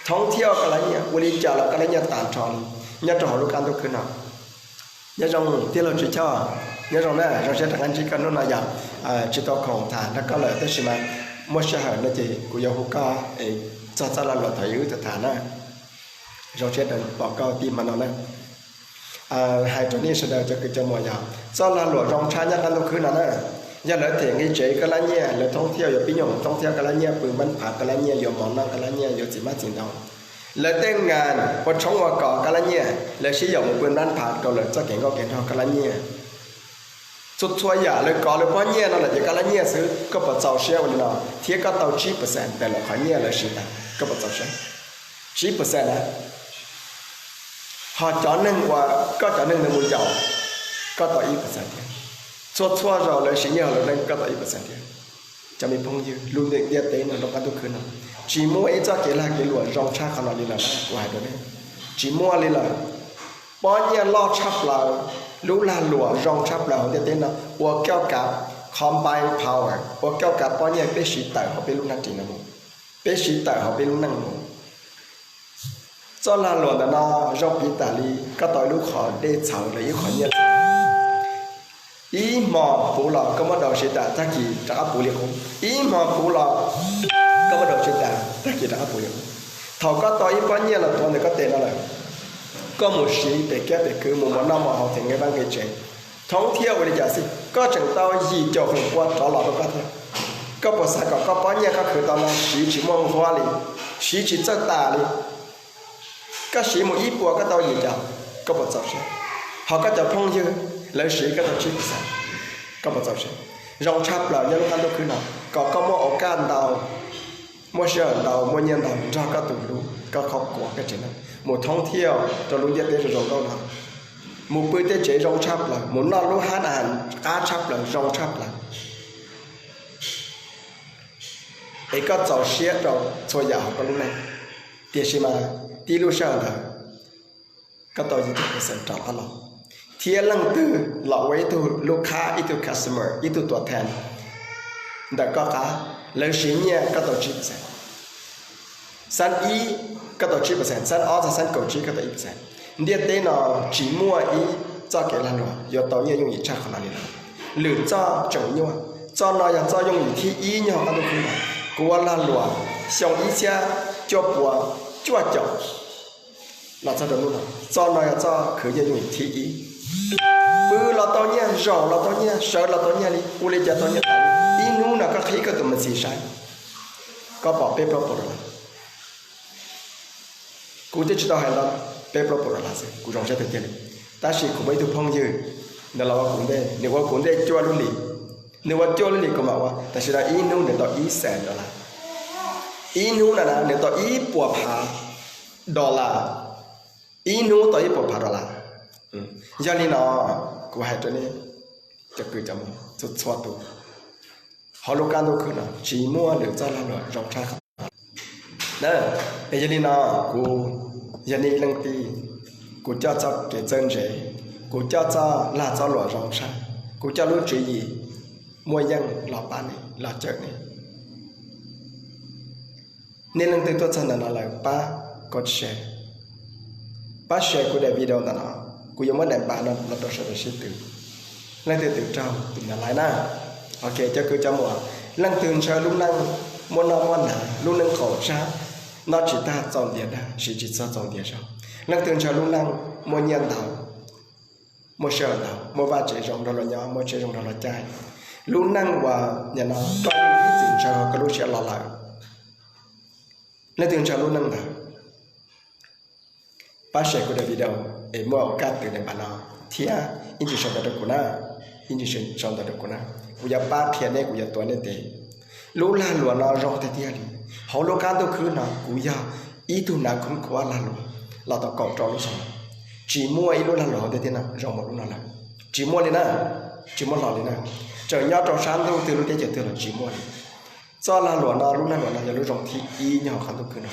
thoob thiaj koj lab nyiaj, ua li cas los koj lab nyiaj tag nrho li nyob rau hauv lub qab ntuj khwb no. Nyob zoo tij laug Tswv Choj, nyob zoo na, zoo siab rov qab ntsib koj hnub no yog tsis tau khoom tham nrog koj lawm tab sis mas muaj sij hawm no ces kuv yuav hu koj es txog txoj lag luam thaum ub tham tham na. Zoo siab pom koj tij hmo no na. Hais rau nej sawv daws cov kwv cov muam yog txoj lag luam zoo tshaj nyob qab ntuj khwb no na. Yog lawv them nqi tsev koj lab nyiaj, lawv thoob thiaj yuav pib nyuam thoob thiaj koj lab nyiaj, pw npab phav koj lab nyiaj, yuav mov noj koj lab nyiaj, yuav txiv hmab txiv ntoo. Lawv tej ngas ua tshoob ua kos koj lab nyiaj, lawv sib yaum mus pw npab phav rau lawv txoj kev nkauj kev nraug koj lab nyiaj. Txhua txhua yam lawv kov lawv pob nyiaj no lawm ces koj lab nyiaj xwb, koj puas txaus siab ua li no? Thiab koj tau tsib percent ntawm lawv qhov nyiaj lawv siv tas, koj puas txaus siab? Tsib percent na. Ho cov neeg uas koj cov neeg ntawd mus yaum, koj tau ib percent thiab. Txhua txhua zaus lawv siv nyiaj hauv lawv neej koj tau ib percent thiab. Cov me phooj ywg, lub ntiaj teb no, lub qab ntuj khwb no, tsis muaj ib txoj kev lag kev luam zoo tshaj qhov no li lawm na, kuv hais rau nej. Tsis muaj li lawm. Pob nyiaj loj tshaj plaws, lub lag luam zoo tshaj plaws hauv ntiaj teb no ua koj kav combined power, ua koj kav pob nyiaj peb siv tawm hauv peb lub neej no mus, peb siv tawm hauv peb lub neej mus. Txoj lag luam ntawm no zoo piv tas li koj tau ib lub qhov dej txhawv los ib qhov nyiaj txhawv. Ib hmo puv los koj muab daus siv tas tag kis rov qab puv li qub, ib hmo puv los koj muab daus siv tas tag kis rov qab puv li qub. Thaum koj tau ib pob nyiaj los tuav ntawm koj tes no lawm, koj mus siv pem kiab pem kwv, mus muas noj muas haus, them nqe vaj nqe tsev, thoob thiab ua li cas xij, koj tseem tau yim caum feem pua rov los rau koj thiab. Koj puas xav kom koj pob nyiaj koj khwv tau no siv tsis muaj nqhuab li, siv tsis txawj tas li? Koj siv mus ib puas koj tau yim caum, koj puas txaus siab? Ho koj cov phooj ywg, lawv siv koj tau tsib percent, koj puas txaus siab? Zoo tshaj plaws nyob lub qab ntuj khwb no, kom koj muaj ua kaj ntau, muaj sij hawm ntau, muaj nyiaj ntau nrog koj tus hlub, koj qhov kuav koj tsev neeg, mus thoob thiab rau lub ntiaj teb zoo zoo nkauj no, mus pw tej tsev zoo tshaj plaws, mus noj lub hab na qab tshaj plaws zoo tshaj plaws, es koj txaus siab rau txhua yam hauv koj lub neej. Tiam sis mas tib lub sij hawm ntawd koj tau yim caum percent rov qab los, thiab leej twg los ua ib tug lub khab, ib tug customer, ib tug tuam thas ntawm koj qab, lawv siv nyiaj koj tau tsib percent, xab ib koj tau tsib percent, xab ob txog xab kaum tsib koj tau ib percent. Ntiaj teb no tsis muaj ib txoj kev lag luam yuav tau nyiaj yooj yim tshaj qhov no li lawm. Lwm txoj tseem nyuaj, txoj no yog txoj yooj yim thib ib nyob hauv qab ntuj khwb no. Kuv ua lag luam xyoo ib txhiab cuaj puas cuaj caum los txog rau hnub no, txoj no yog txoj khwv nyiaj yooj yim thib ib. Pw los tau nyiaj, zaum los tau nyiaj, sawv los tau nyiaj li, ua li cas tau nyiaj tas li. Ib hnub no koj qhib koj tus me ntsis saib, koj pom peb plaub puas dollar. Kuv twb tsis tau hais ntau, peb plaub puas dollar xwb kuv zoo siab tiag tiag li. Tab sis kuv muaj ib tug phooj ywg, nws los ua kuv ntej, nws ua kuv ntej cuaj lub hlis, nws ua cuaj lub hlis kuv mam ua, tam sim no ib hnub nws tau ib xees dollar. Ib hnub no na nws tau ib puas phav dollar, ib hnub tau ib puas phav dollar. Yog li no, kuv hais rau nej cov kwv cov muam txhua txhua tus, hauv lub qab ntuj khwb no tsis muaj lwm txoj lag luam zoo tshaj qhov no. Yog li no, kuv yog nej ib leej tij, kuv coj txoj kev txawj ntse, kuv coj txoj lag txoj luam zoo tshaj, kuv coj lub tswv yim muaj yeej los pab nej, los cawm nej. Nej leej twg tuaj txog ntawm no lawm pab kom share, pab share kuv daim video ntawm no, kuv yuav muab daim npav no los rau sawv daws sib tw. Leej twg twv raug tus ntawd laiv na. Ok, cov kwv cov muam, leej twg ntshaw lub neej muaj noj muaj hnav, lub neej qaum tsab, noj tsis tag txaus ntiav dag, siv tsis txog txaus ntiav zog, leej twg ntshaw lub neej muaj nyiaj ntau, muaj sij hawm ntau, muaj vaj tsev zoo nrog luag nyob, muaj tsheb zoo nrog luag caij, lub neej uas nim no koj yeej ib txwm ntshaw koj lub siab los lawm, leej twg ntshaw lub neej ntawd, pab share kuv daim video es muaj ua kaj twv daim npav no thiab ib ntsis sau ntawv rau kuv na, ib ntsis sau ntawv rau kuv na, kuv yuav pab qhia nej, kuv yuav tuav nej tes. Lub lag luam no zoo tiag tiag li. Hauv lub qab ntuj khwb no kuv yog ib tug hnav khoob khuab lag luam los tau kaum rau lub xyoo, tsis muaj ib lub lag luam hauv ntiaj teb no zoo npaum lub no lawm. Tsis muaj li na, tsis muaj hlo li na. Tseem nyob rau sab ntuj twg lub teb chaws twg los tsis muaj li. Txoj lag luam no, lub lag luam no yog lub zoo thib ib nyob hauv qab ntuj khwb no.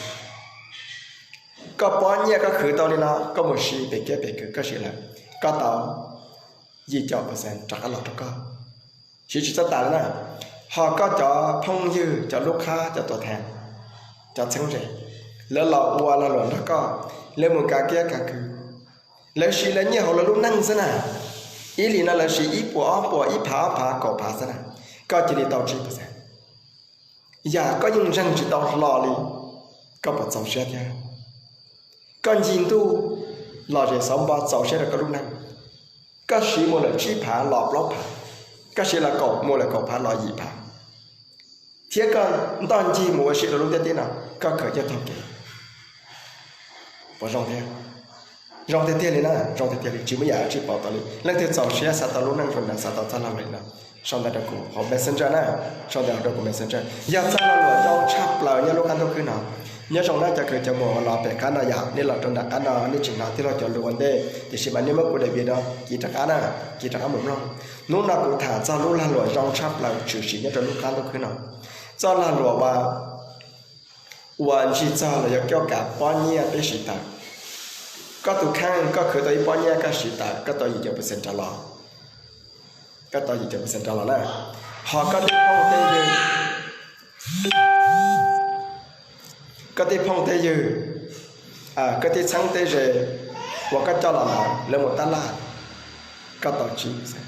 Koj pob nyiaj koj khwv tau li no, koj mus siv pem kiab pem kwv koj siv lawm, koj tau yim caum percent rov qab los rau koj, siv tsis txawj tas li na. Ho koj cov phooj ywg, cov lub qhab, cov tuam thas, cov txheeb ze, lawv los ua lag luam nrog koj, lawv mus kav kiab kav kwv, lawv siv lawv nyiaj hauv lawv lub neej xwb na. Ib hlis no lawv siv ib puas ob puas, ib phav ob phav, kaum phav xwb na, koj cia li tau tsib percent. Yam koj yeej ntseeg tsis tau hlo li, koj puas txaus siab thiab? Koj ncig ntuj los zem xauv npo txaus siab rau koj lub neej, koj siv mus lawm tsib phav los plaub phav, koj siv los kaum mus lawm kaum phav los yim phav, thiab koj ntoj ncig mus ua si rau lub ntiaj teb no, koj khaws coj taug kev. Puas zoo thiab? Zoo tiag tiag li na, zoo tiag tiag li, tsis muaj yam dab tsi pauv tau li. Leej twg txaus siab xav tau lub neej zoo no, xav tau txoj lag luam li no, sau ntawv rau kuv hauv Messenger na, sau ntawv rau kuv Messenger. Yog txoj lag luam zoo tshaj plaws nyob lub qab ntuj khwb no. Nyob zoo na cov kwv cov muam uas los pem qab no, yam nej los rau nram qab no nej tsis hnov tij laug cov lus ua ntej, tiam sis mas nej muab kuv daim video no kiv rov qab na, kiv rov qab mus mloog. Hnub no kuv tham txog lub lag luam zoo tshaj plaws tshwm sim nyob rau lub qab ntuj khwb no. Txoj lag luam uas, uas ntsig txog los yog coj kav pob nyiaj peb siv tawm. Koj tus kheej koj khwv tau ib pob nyiaj koj siv tawm koj tau yim caum percent rov los, koj tau yim caum percent rov los na. Ho koj tej phooj tej ywg, koj tej phooj tej ywg, koj tej txheeb tej ze uas koj coj los ntawd lawv mus tab laj, koj tau tsib percent.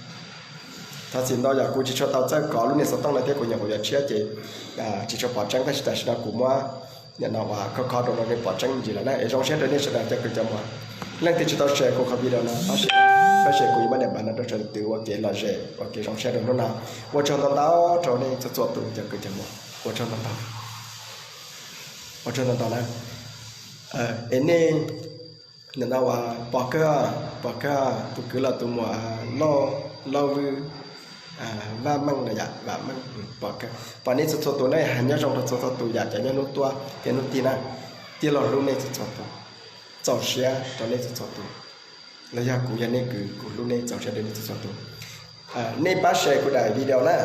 Thov txim ntau yog kuv tsis tshua tau txawj kov lub niag xov tooj no thiab kuv nyuam qhuav yuav tshiab ces tsis tshua pom tseeb, tab sis tam sim no kuv muab Nim no uas kho kho rau no nej pom tseeb me ntsis lawm na, es zoo siab rau nej sawv daws cov kwv cov muam. Leej twg tsis tau share kuv qhov video no, pab share, kuv yuav muab daim npav no rau sawv daws twv ua kev lom zem, ua kev zoo siab rau hnub no. Ua tsaug ntau ntau rau nej txhua txhua tus cov kwv cov muam, ua tsaug ntau ntau, ua tsaug ntau ntau na. Es nej, nim no uas pom kawg, pom kawg tus kwv los tus muam Lauj, Lauj Vwj, Vaj Meej no yom, Vaj Meej, pom kawg, pom nej txhua txhua tus na, hais nyob zoo rau txhua txhua tus yom, cov nyob hnub tuaj thiab hnub tig na, tij laug hlub nej txhua txhua tus, txaus siab rau nej txhua txhua tus. Los yog kuv yog nej kwv, kuv hlub nej, txaus siab rau nej txhua txhua tus. Nej pab share kuv daim video na,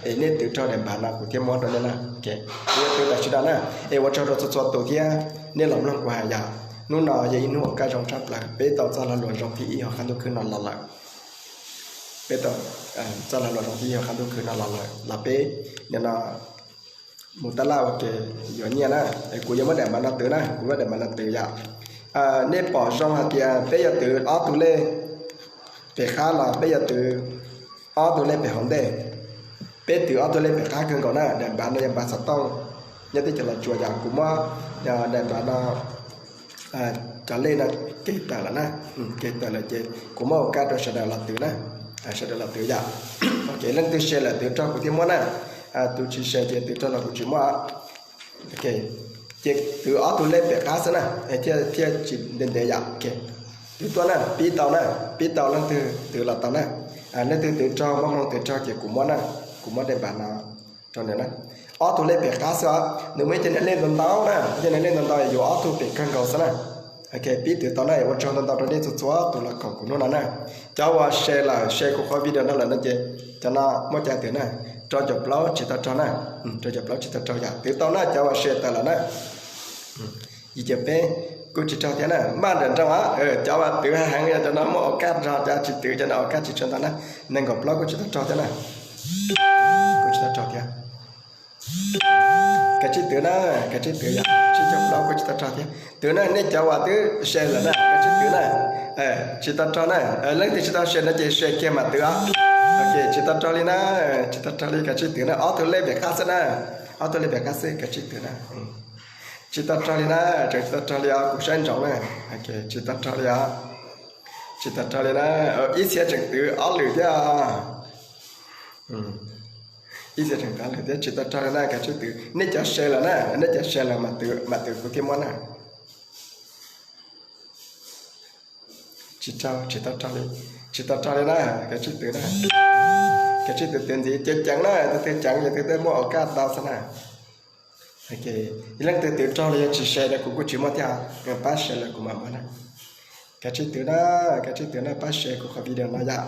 es nej twv raug daim npav no kuv thiaj muab rau nej na. Kuv yuav twv tam sim no na, es ua tsaug rau txhua txhua tus thiab nej los mloog kuv hais yom. Hnub no yog ib hnub uas kaj zoo tshaj plaws, peb tau txoj lag luam zoo thib ib hauv qab ntuj khwb no los lawm. Peb tau txoj lag luam zoo thib ib hauv qab ntuj khwb no los lawm, los peb nim no mus tab laj ua ke yuav nyiaj na. Kuv yuav muab daim npav no twv na, kuv muab daim npav no twv yom. Nej pom zoo hais tias peb yuav twv ob tug lej pem qab los peb yuav twv ob tug lej pem hauv ntej. Peb twv ob tug lej pem qab kawg nkaus na, daim npav no yog npav xov tooj nyob teb chaws Los Tsuas yom. Kuv muab daim npav no, cov lej no ke tawm lawm na, ke tawm lawm ces kuv muab ua kaj rau sawv daws los twv na, sawv daws los twv yom. Ok, leej twg share lawm twv raug kuv thiaj muab na, tus tsis share ces twv raug los kuv tsis muab. Ces twv ob tug lej pem qab xwb na, thiaj tsis ntev ntev yom. Twv tuaj na, pib tau na, pib tau leej twg twv los tau na. Leej twg twv raug, muaj hmoo twv raug ces kuv muab na, kuv muab daim npav no rau nws na. Ob tug lej pem qab xwb os, nws muaj ib cov niag lej ntau ntau na, ib cov niag lej ntau ntau yuav ob tug pem kawg nkaus xwb na. Ok, pib twv tau na, ua tsaug ntau ntau rau nej txhua txhua tus los koom kuv hnub no na. Cov uas share lawm, share kuv qhov video no lawm no ces cov no muaj cai twv na. Rau caum plaub tsis tau raug na, rau caum plaub tsis tau raug yom, twv tau na, cov uas share tawm lawm na. Yim caum peb kuj tsis raug thiab na, npaj nrawm nroos os. Cov uas twv heev yog cov no muaj ua kaj raug, cov tsis twv cov no ua kaj tsis tshua ntau na. Nees nkaum plaub kuj tsis tau raug thiab na, kuj tsis tau raug thiab. Kav tsij twv na, kav tsij twv yom, tsib caug plaub kuj tsis tau raug thiab. Twv na, nej cov uas twb share lawm na, kav tsij twv na. Tsis tau raug na, leej twg tsis tau share no ces share kiag mam twv os. Ok, tsis tau raug li na, tsis tau raug li, kav tsij twv na, ob tug lej pem qab xwb na, ob tug lej pem qab xwb, kav tsij twv na. Tsis tau raug li na, tseem tsis tau raug li os, kuv saib ntsoov na. Tsis tau raug li os, tsis tau raug li na. Ib txhia tseem twv ob lwm thiab os. Ib txhia tseem twv ob lwm thiab, tsis tau raug li na, kav tsij twv. Nej cov share lawm na, nej cov share lawm mam twv kuv thiaj muab na. Tsis raug, tsis tau raug li, tsis tau raug li na, kav tsij twv na. Kav tsij twv, twv ntxiv, ceev ceev na, tus twg ceev ces tus twg muaj ua kaj tau xwb na. Yog leej twg twv raug los yog tsis share no kuv kuj tsis muaj thiab, pab share lawm kuv mam muab na. Kav tsij twv na, kav tsij twv na, pab share kuv qhov video no yom.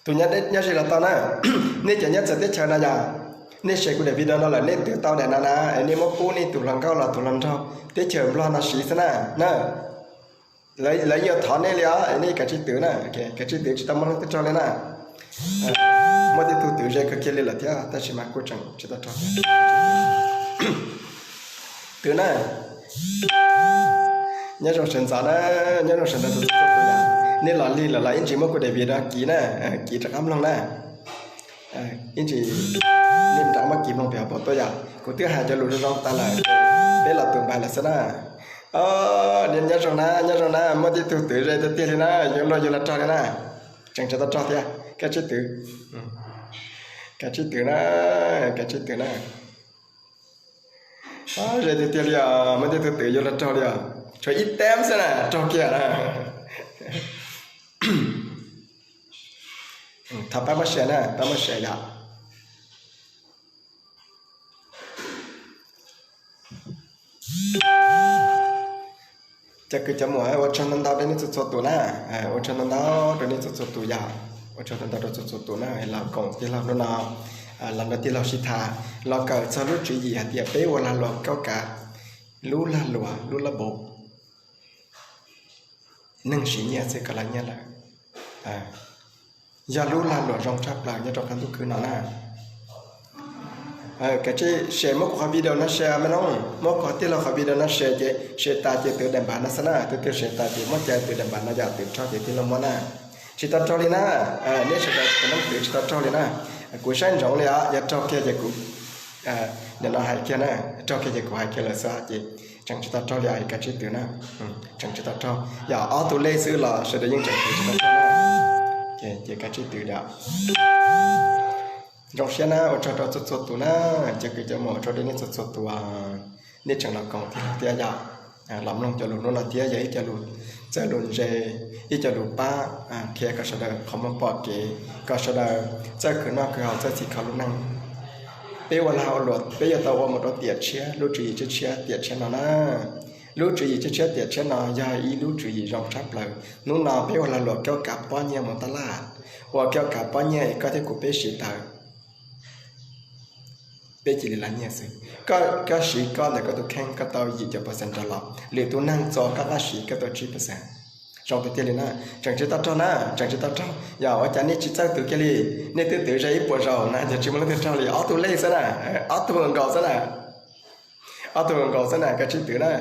Tus nyob deb nyob ze los tau na, nej cov nyob txawv teb chaws no yom, nej share kuv daim video no lawm nej twv tau daim no na, nej muab pub nej tus hluas nkauj los tus hluas nraug teb chaws Nplog no siv xwb na, na. Lawv yuav thov nej li os, nej kav tsij twv na, kav tsij twv, tsis tau muaj leej twg raug li na. Muaj tej tug twv ze kawg kiag li lawm thiab tab sis mas kuj tseem tsis tau raug. Twv na. Nyob zoo sawv ntxov na, nyob zoo sawv ntxov tus txhua tus yom. Nej los lig lawm los ib ntsis muab kuv daim video no kiv na, kiv rov qab mloog na. Ib ntsis nej rov muab kiv mloog pem hauv paus tuaj yom. Kuv twb hais cov lus zoo zoo tas lawm, peb los tus npais lawm xwb na. Nyob zoo na, nyob zoo na, muaj tej tug twv ze tiag tiag li na, yuav luag yuav los raug li na. Tseem tsis tau raug thiab, kav tsij twv. Kav tsij twv na, kav tsij twv na. Ze tiag tiag li os, muaj tej tug twv yuav los raug li os. Tshuav ib tab xwb na, raug kiag na. Thov pab muab share na, pab muab share yom. Cov kwv cov muam, ua tsaug ntau ntau rau nej txhua txhua tus na, ua tsaug ntau ntau rau nej txhua txhua tus yom, ua tsaug ntau ntau rau txhua txhua tus na, los koom tij laug hnub no, los nrog tij laug sib tham, los kawm txog lub tswv yim hais tias peb ua lag luam kaub kav, lub lag luam, lub lab npaum, neeg siv nyiaj xwb kom lawv nyiaj lawm. Yog lub lag luam zoo tshaj plaws nyob rau qab ntuj khwb no na. Kav tsij share, muab kuv qhov video no share me no, muab kuv tij laug qhov video no share ces share tas ces twv daim npav no xwb na, twb twb share tas ces muab cai twv daim npav no yom, twv raug ces tij laug muab na. Tsis tau raug li na, nej sawv daws tus neeg twv tsis tau raug li na. Kuv saib ntsoov li os, yog raug kiag ces kuv Nim no hais kiag na, raug kiag ces kuv hais kiag lawm xwb ces tseem tsis tau raug li, kav tsij twv na. Tseem tsis tau raug, yog ob tug lej xwb los sawv daws yeej tseem twv tsis tau raug na. Ces kav tsij twv da. Zoo siab na, ua tsaug rau txhua txhua tus na, cov kwv cov muam, ua tsaug rau nej txhua txhua tus, nej tseem los koom thiab yom, los mloog cov lus hnub no thiab yog ib co lus txawj lus ntse, ib co lus pab qhia kom sawv daws qhov muag pom kev, kom sawv daws txawj khwv noj khwv haus, txawj txhim kho lub neej. Peb ua lag ua luam peb yuav tau ua mus rau tiam tshiab, lub tswv yim tshiab tshiab tiam tshiab no na. Lub tswv yim tshiab tshiab tiam tshiab no yog ib lub tswv yim zoo tshaj plaws. Hnub no peb ua lag luam koj kav pob nyiaj mus tab laj, ua koj kav pob nyiaj es koj thiab kuv peb siv tawm, peb cia li lav nyiaj xwb. Koj siv koj ntawm koj tus kheej koj tau yim caum percent rov los, lwm tus neeg txo koj qab siv koj tau tsib percent. Zoo tiag tiag li na, tseem tsis tau raug na, tseem tsis tau raug. Yog ua cas nej tsis txawj twv kiag li? Nej twb twv ze ib puas zaus na ces tsis muaj leej twg raug li, ob tug lej xwb na, ob tug nkaus xwb na, ob tug nkaus xwb na, kav tsij twv na.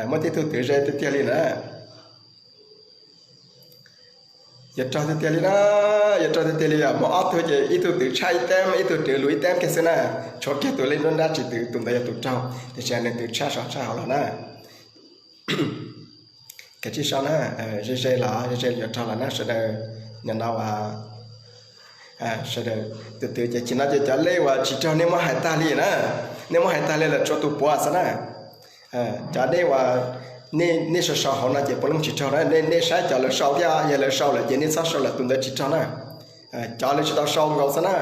Muaj tej tug twv ze tiag tiag li na. Yuav raug tiag tiag li na, yuav raug tiag tiag li os. Muaj ob tug ces ib tug twv tshaj ib teb, ib tug twv luv ib teb kiag xwb na. Tshuav kiag tus lej nruab nrab tsis twv, tus ntawd yog tus raug, tiam sis nws twv tshaj saum tshaj hauv los na. Kav tsij sau na, ze ze los ze ze yuav raug los na sawv daws. Nim no uas sawv daws twv twv ces chim no ces cov lej uas tsis raug nej muab hais tag li na, nej muab hais tag li lawm tshuav tus puav xwb na. Cov nej uas nej sau sau hauv no ces puav leej tsis raug na, nej saib cov lawv sau thiab, yog lawv sau lawm ces nej txhob sau lawm, tus ntawd tsis raug na. Cov lawv tsis tau sau nkaus xwb na.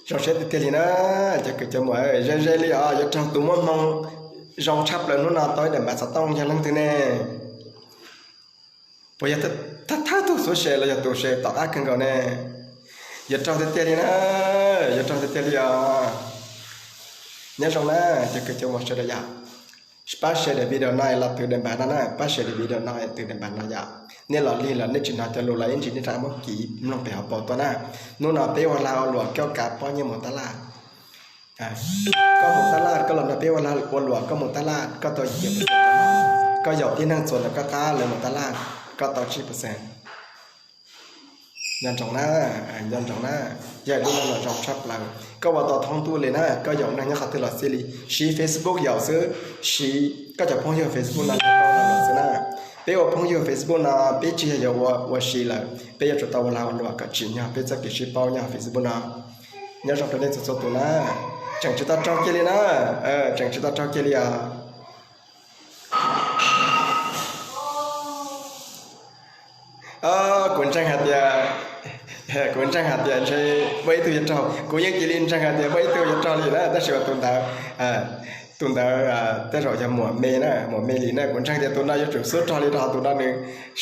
Zoo siab tiag tiag li na, cov kwv cov muam, ze ze li os, yuav raug tus muaj hmoo zoo tshaj plaws hnub no tau ib daim npav xov tooj yog leej twg ne? Puas yog thawj thawj tug xuv se los yog tus se tom qab kawg nkaus ne? Yuav raug tiag tiag li na, yuav raug tiag tiag li os. Nyob zoo na, cov kwv cov muam sawv daws yom, pab share daim video no los twv daim npav no na, pab share daim video no twv daim npav no yom. Nej los lig los nej tsis hnov cov lus los ib ntsis nej rov muab kiv mloog pem hauv paus tuaj na. Hnub no peb ua lag ua luam koj kav pob nyiaj mus tab laj. Koj mus tab laj koj los nrog peb ua lag ua luam, koj mus tab laj koj tau yim percent, koj yaum tib neeg txuas ntawm koj qab lawv mus tab laj, koj tau tsib percent. Nco ntsoov na, nco ntsoov na, yog lub neej los zoo tshaj plaws. Koj ua tau thoob ntuj li na, koj yaum neeg nyob qhov twg los xij li, siv Facebook yaum xwb, siv koj cov phooj ywg Facebook no los xwb na. Peb ua phooj ywg Facebook no peb tsis yog yuav ua ua si lawm, peb yuav tsum tau ua lag ua luam kom tsim nyog peb txoj kev sib paub nyob Facebook no. Nyob zoo rau nej txhua txhua tus na, tseem tsis tau raug kiag li na, tseem tsis tau raug kiag li os. Kuv ntseeg hais tias, kuv ntseeg hais tias ntshe muaj ib tug yuav raug, kuv yeej cia li ntseeg hais tias muaj ib tug yuav raug li na, tab sis tus ntawd, tus ntawd tej zaum yog muam me na, muam me li na, kuv ntseeg tias tus no yuav tsum xub raug li rau tus no nws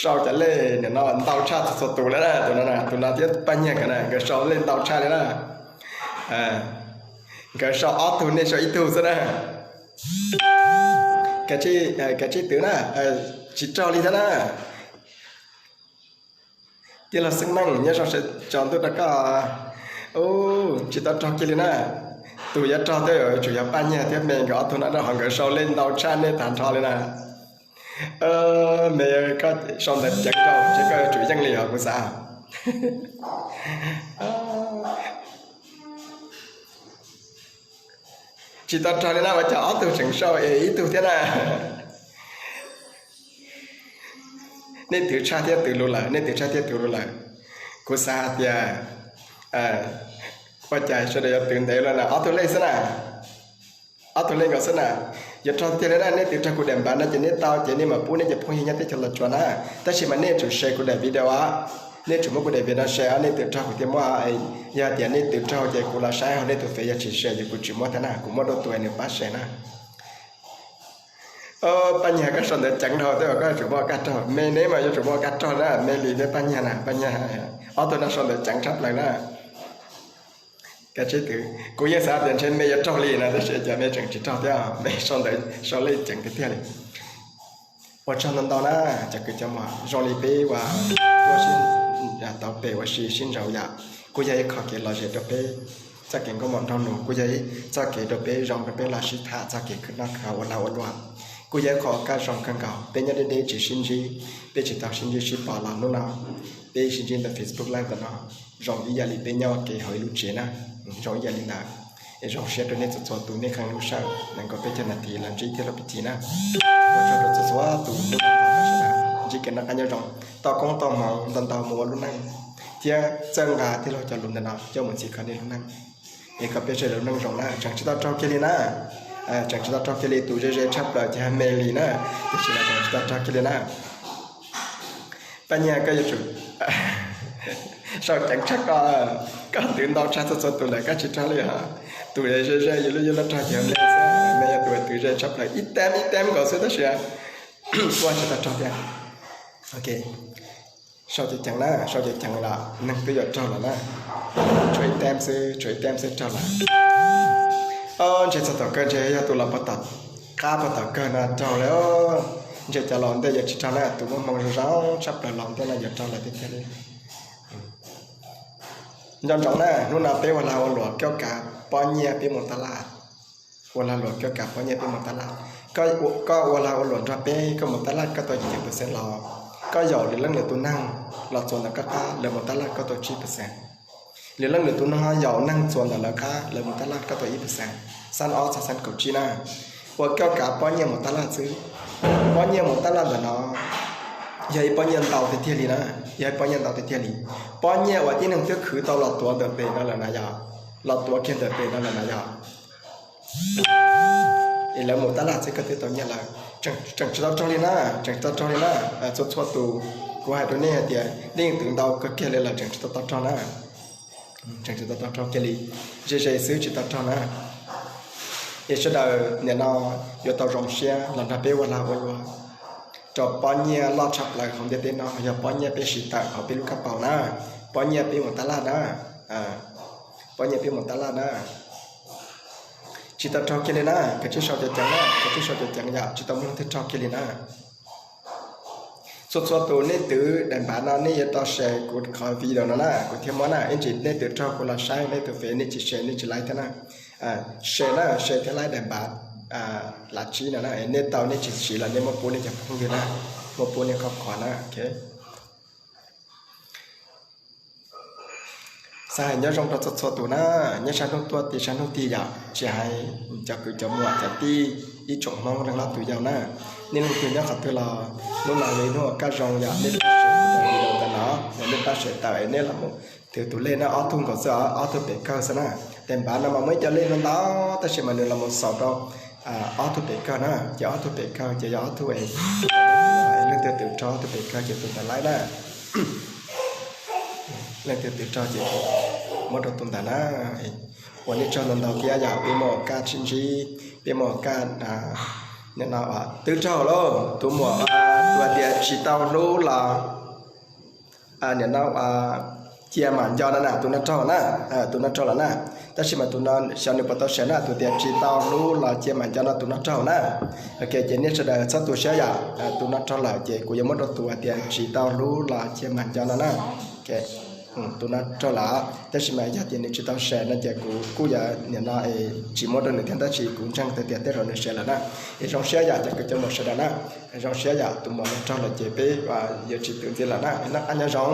sau cov lej nim no ntau tshaj txhua txhua tus lawm na, tus no, tus no thiab Paj Nyiag nkawd na, nkawd sau lej ntau tshaj li na. Nkawd sau ob tug, nej sau ib tug xwb na. Kav tsij twv na, tsis raug li thiab na. Tij laug Xeeb Meej, nyob zoo, tsaus ntuj rau koj. Tsis tau raug kiag li na. Tus yuav raug twb yuav tsum yog Paj Nyiag thiab Me nkawd ob tug no, rau qhov nkawd sau lej ntau tshaj nej tag nrho li na. Me, koj sau ntawv ceev rau, ces koj yuav tsum yeej li os kuv xav. Tsis tau raug li na, ua cas ob tug tseem sau es ib tug thiab na? Nej twv tshaj thiab twv luv lawm, nej twv tshaj thiab twv luv lawm. Kuv xav hais tias ua cas sawv daws yuav twv ntev lawm na, ob tug lej xwb na. Ob tug lej nkaus xwb na. Yuav raug tiag li na, nej twv raug kuv daim npav no ces nej tau ces nej mam pub nej cov phooj ywg nyob teb chaws Los Tsuas na. Tab sis mas nej yuav tsum share kuv daim video os. Nej yuav tsum muab kuv daim video no share os, nej twv raug kuv thiaj muab. Yog tias nej twv raug ces kuv los saib hauv nej tus fev, yog tsis share ces kuv tsis muab thiab na, kuv muab rau tus nws pab share na. Paj Nyiag, koj sau ntawv ceev dhau, tej zaum koj yuav tsum muaj kab raug. Me, neb mas yuav tsum muaj kab raug na, Me Lis thiab Paj Nyiag na, Paj Nyiag. Ob tug no sau ntawv ceev tshaj plaws na. Kav tsij twv, kuv yeej xav tias ntshe Me yuav raug li na, tab sis cas Me tseem tsis raug thiab, Me sau ntawv sau lej ceev tiag tiag li. Ua tsaug ntau ntau na, cov kwv cov muam, zoo li peb uas tuaj sib tau pem ua si sib ntsaum yam, kuj yog ib qho kev lom zem rau peb txoj kev nkauj muam nraug nus, kuj yog ib txoj kev rau peb zoo rau peb los sib tham txog kev khwv noj khwv haus ua lag ua luam. kuj yog ib qho kaj zoo kawg nkaus. Peb nyob deb deb tsis sib ntsib, peb tsis tau sib ntsib sib pom los hnub no peb sib ntsib ntawm Facebook Live ntawm no, zoo ib yam li peb nyob ua ke hauv ib lub tsev na, zoo ib yam li ntawd. Es zoo siab rau nej txhua txhua tus nej qee lub sij hawm nees nkaum peb caug nas this los ntsib tij laug Phi Thi na. Ua tsaug rau txhua txhua tus ntsib kev noj qab nyob zoo, tau koob tau hmoov ntau ntau mus ua lub neej thiab txawj nqa tij laug cov lus ntawm no coj mus txhim kho nej lub neej, es kom peb sawv daws lub neej zoo na. Tseem tsis tau raug kiag li na, tseem tsis tau raug kiag li. Tus ze ze tshaj plaws ces yog Me Li na, tiam sis mas tseem tsis tau raug kiag li na. Paj Nyiaj, koj yuav tsum sau ceev tshaj koj, koj twv ntau tshaj txhua txhua tus lawm koj tsis raug li os. Tus ze ze yus lub yuav los raug ces yog Me xwb, Me yog tus twv ze tshaj plaws ib teb ib teb nkaus xwb tab sis kuj tsis tau raug thiab. Ok, sau ceev ceev na, sau ceev ceev los neeg twb yuav raug lawm na. Tshuav ib teb xwb, tshuav ib teb xwb raug lawm. Ntshe txog tom kawg ntshe yog tus los puag tom qab puag tom kawg no raug lawm. Ntshe cov laus ntej yuav tsis raug na, tus muaj hmoo zoo zoo tshaj plaws laus ntej no yuav raug lawm tiag tiag li. Nco ntsoov na, hnub no peb ua lag ua luam coj kav pob nyiaj peb mus tab laj. Ua lag luam coj kav pob nyiaj peb mus tab laj. Koj ua lag ua luam nrog peb koj mus tab laj koj tau yim caum percent los, koj yaum lwm leej lwm tus neeg los txuas ntawm koj qab lawv mus tab laj koj tau tsib percent. Lwm leej lwm tus neeg ho yaum neeg txuas ntawm lawv qab lawv mus tab laj koj tau ib percent, xab ob txog xab kaum tsib na. Ua coj kav pob nyiaj mus tab laj xwb. Pob nyiaj mus tab laj ntawm no yog ib pob nyiaj ntau tiag tiag li na, yog ib pob nyiaj ntau tiag tiag li. Pob nyiaj uas tib neeg twb khwv tau los tuav ntawm pem no lawm na yog, los tuav kiag ntawm pem no lawm na yog, es lawv mus tab laj xwb koj twb tau nyiaj lawm. Tseem tsis tau raug li na, tseem tsis tau raug li na. Txhua txhua tus, kuv hais rau nej hais tias nej yeej twv ntau kawg kiag li lawm tseem tsis tau tau raug na. Tseem tsis tau tau raug kiag li, ze ze xwb tsis tau raug na. Es sawv daws nim no yuav tau zoo siab los nrog peb ua lag ua luam rau pob nyiaj loj tshaj plaws hauv ntiaj teb no, yog pob nyiaj peb siv tawm hauv peb lub kab paus na, pob nyiaj peb mus tab laj na, pob nyiaj peb mus tab laj na. Tsis tau raug kiag li na, kav tsij sau ceev ceev na, kav tsij sau ceev ceev yom, tsis tau muaj leej twg raug kiag li na. Txhua txhua tus nej twv daim npav no nej yuav tau share kuv qhov video no na, kuv thiaj muab na, ib ntsis nej twv raug kuv los saib nej tus fev nej tsis share nej tsis like thiab na. Share na, share thiab like daim npav lav tsib no na, nej tau nej tsis siv los nej muab pub nej cov phooj ywg na, muab pub nej koj qhov na. Xav hais nyob zoo rau txhua txhua tus na, nyob sab hnub tuaj tim sab hnub tig yom, tsis hais cov kwv cov muam cov tij, ib tsoom Hmoob leej loj tus yau na, nej leej twg nyob qhov twg los hnub no yog ib hnub uas kaj zoo yom, nej pab share kuv daim video ntawm no, yog nej pab share tawm es nej los mus twv tus lej na, ob tug nkaus xwb os, ob tug pem kawg xwb na. Daim npav no mas muaj ib co lej ntau ntau tab sis mas nws los mus xaus rau ob tug pem kawg na, ces ob tug pem kawg ces yog ob tug es leej twg twv raug ob tug pem kawg ces tus ntawd laib na. Leej twg twv raug ces muab rau tus ntawd na. Ua nej tsaug ntau ntau thiab yog peb muaj kaj sib ntsib, peb muaj kaj, nim no twb raug lauj, tus muam tus hais tias tsis tau hlub los nim no cia mam nco no na, tus no raug na, tus no raug lawm na. Tab sis mas tus no xyov nws puas tau share na, tus tias tsis tau hlub los cia mam nco no tus no raug na. Ok, ces nej sawv daws txhob tu siab yom, tus no raug lawm ces kuv yuav muab rau tus hais tias tsis tau hlub los cia mam nco no na. Tus no raug lawm, tab sis mas yog tias nws tsis tau share no ces kuv kuj yuav nim no es tsis muab rau nws thiab, tab sis kuv ntseeg tias tej zaum nws share lawm na. Es zoo siab yom cov kwv cov muam sawv daws na, zoo siab yom, tus muam no raug lawm ces peb yuav tsis twv ntxiv lawm na. Noj qab nyob zoo,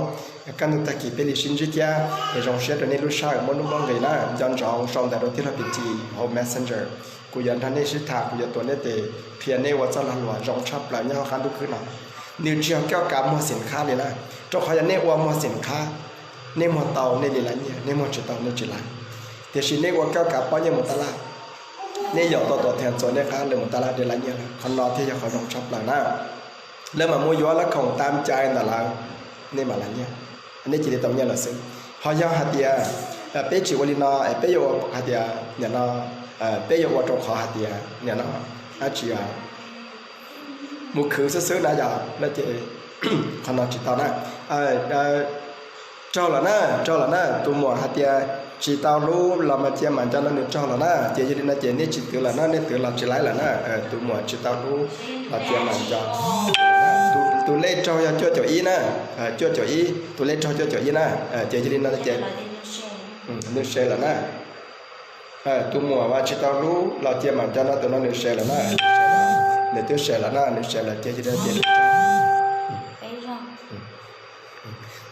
kaj ntug tag kis peb li sib ntsib thiab. Es zoo siab rau nej lub sij hawm muab hnub muab nqis na, nco ntsoov sau ntawv rau tij laug Phi Thi hauv Messenger, kuv yuav nrog nej sib tham, kuv yuav tuav nej tes qhia nej ua txoj lag luam zoo tshaj plaws nyob hauv qab ntuj khwb no. Nws tsis yog coj kav muag xim khab li na, rau qhov yog nej ua muag xim khab, nej muag tau nej li laib nyiaj, nej muag tsis tau nej tsis laib. Tiam sis nej ua coj kav pob nyiaj mus tab laj, nej yaum tau tuam theem txuas nej qab lawv mus tab laj de laib nyiaj lawm, qhov no thiaj yog qhov zoo tshaj plaws na. Lawv mam mus yuav lawv khoom tam cai ntawm lawv, nej mam laib nyiaj, nej cia li tau nyiaj lawm xwb. Ho yog hais tias peb tsis ua li no es peb yuav hais tias nim no peb yuav ua rau qhov hais tias nim no dab tsi mus khwv xwb xwb na yom, no ces qhov no tsis tau na. Raug lawm na, raug lawm na, tus muam hais tias tsis tau hlub los mas cia mam nco no nws raug lawm na, ces yog li no ces nej tsis twv lawm na, nej twv los tsis laib lawm na, tus muam tsis tau hlub los cia mam nco. Tus lej raug yog cuaj caum ib na, cuaj caum ib, tus lej raug cuaj caum ib na, ces yog li no ces nws share lawm na. Tus muam mas tsis tau hlub los cia mam nco no tus no nws share lawm na. Nws twb share lawm na, nws share lawm ces,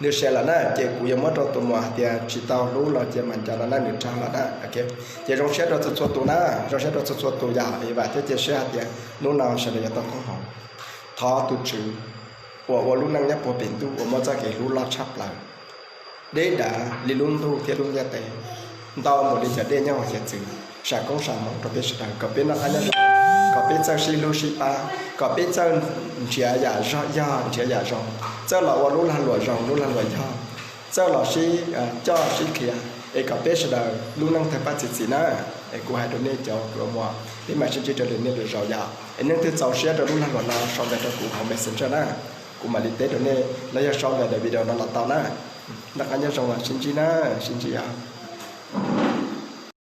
nws share lawm na ces kuv yuav muab rau tus muam hais tias tsis tau hlub los ces mam nco no na, nws raug lawm na. Ces zoo siab rau txhua txhua tus na, zoo siab rau txhua txhua tus yom, vam thiab cia siab hais tias hnub no sawv daws yuav tau koob hmoov. Thov tus Tswv uas ua lub neej nyob puag pem ntuj uas muaj txoj kev hlub loj tshaj plaws, deb dav li lub ntuj thiab lub ntiaj teb, ntau npaum li cov dej nyob hauv hiav txwv, sam koob sam hmoov rau peb sawv daws kom peb noj qab nyob zoo, kom peb txawj sib hlub sib pab, kom peb txawj nrhiav yam yog nrhiav yam zoo, txawj los ua lub lag luam zoo lub lag luam yog, txawj los sib coj sib qhia, es kom peb sawv daws lub neej tawg paj txi txiv na. Es kuv hais rau nej cov muam, peb mam sib ntsib rau lwm niaj lwm zaus yom. Es leej twg txaus siab rau lub lag luam no sau ntawv rau kuv hauv Messenger na, kuv mam li teb rau nej los yog sau ntawv daim video no los tau na. Noj qab nyob zoo, sib ntsib na, sib ntsib os.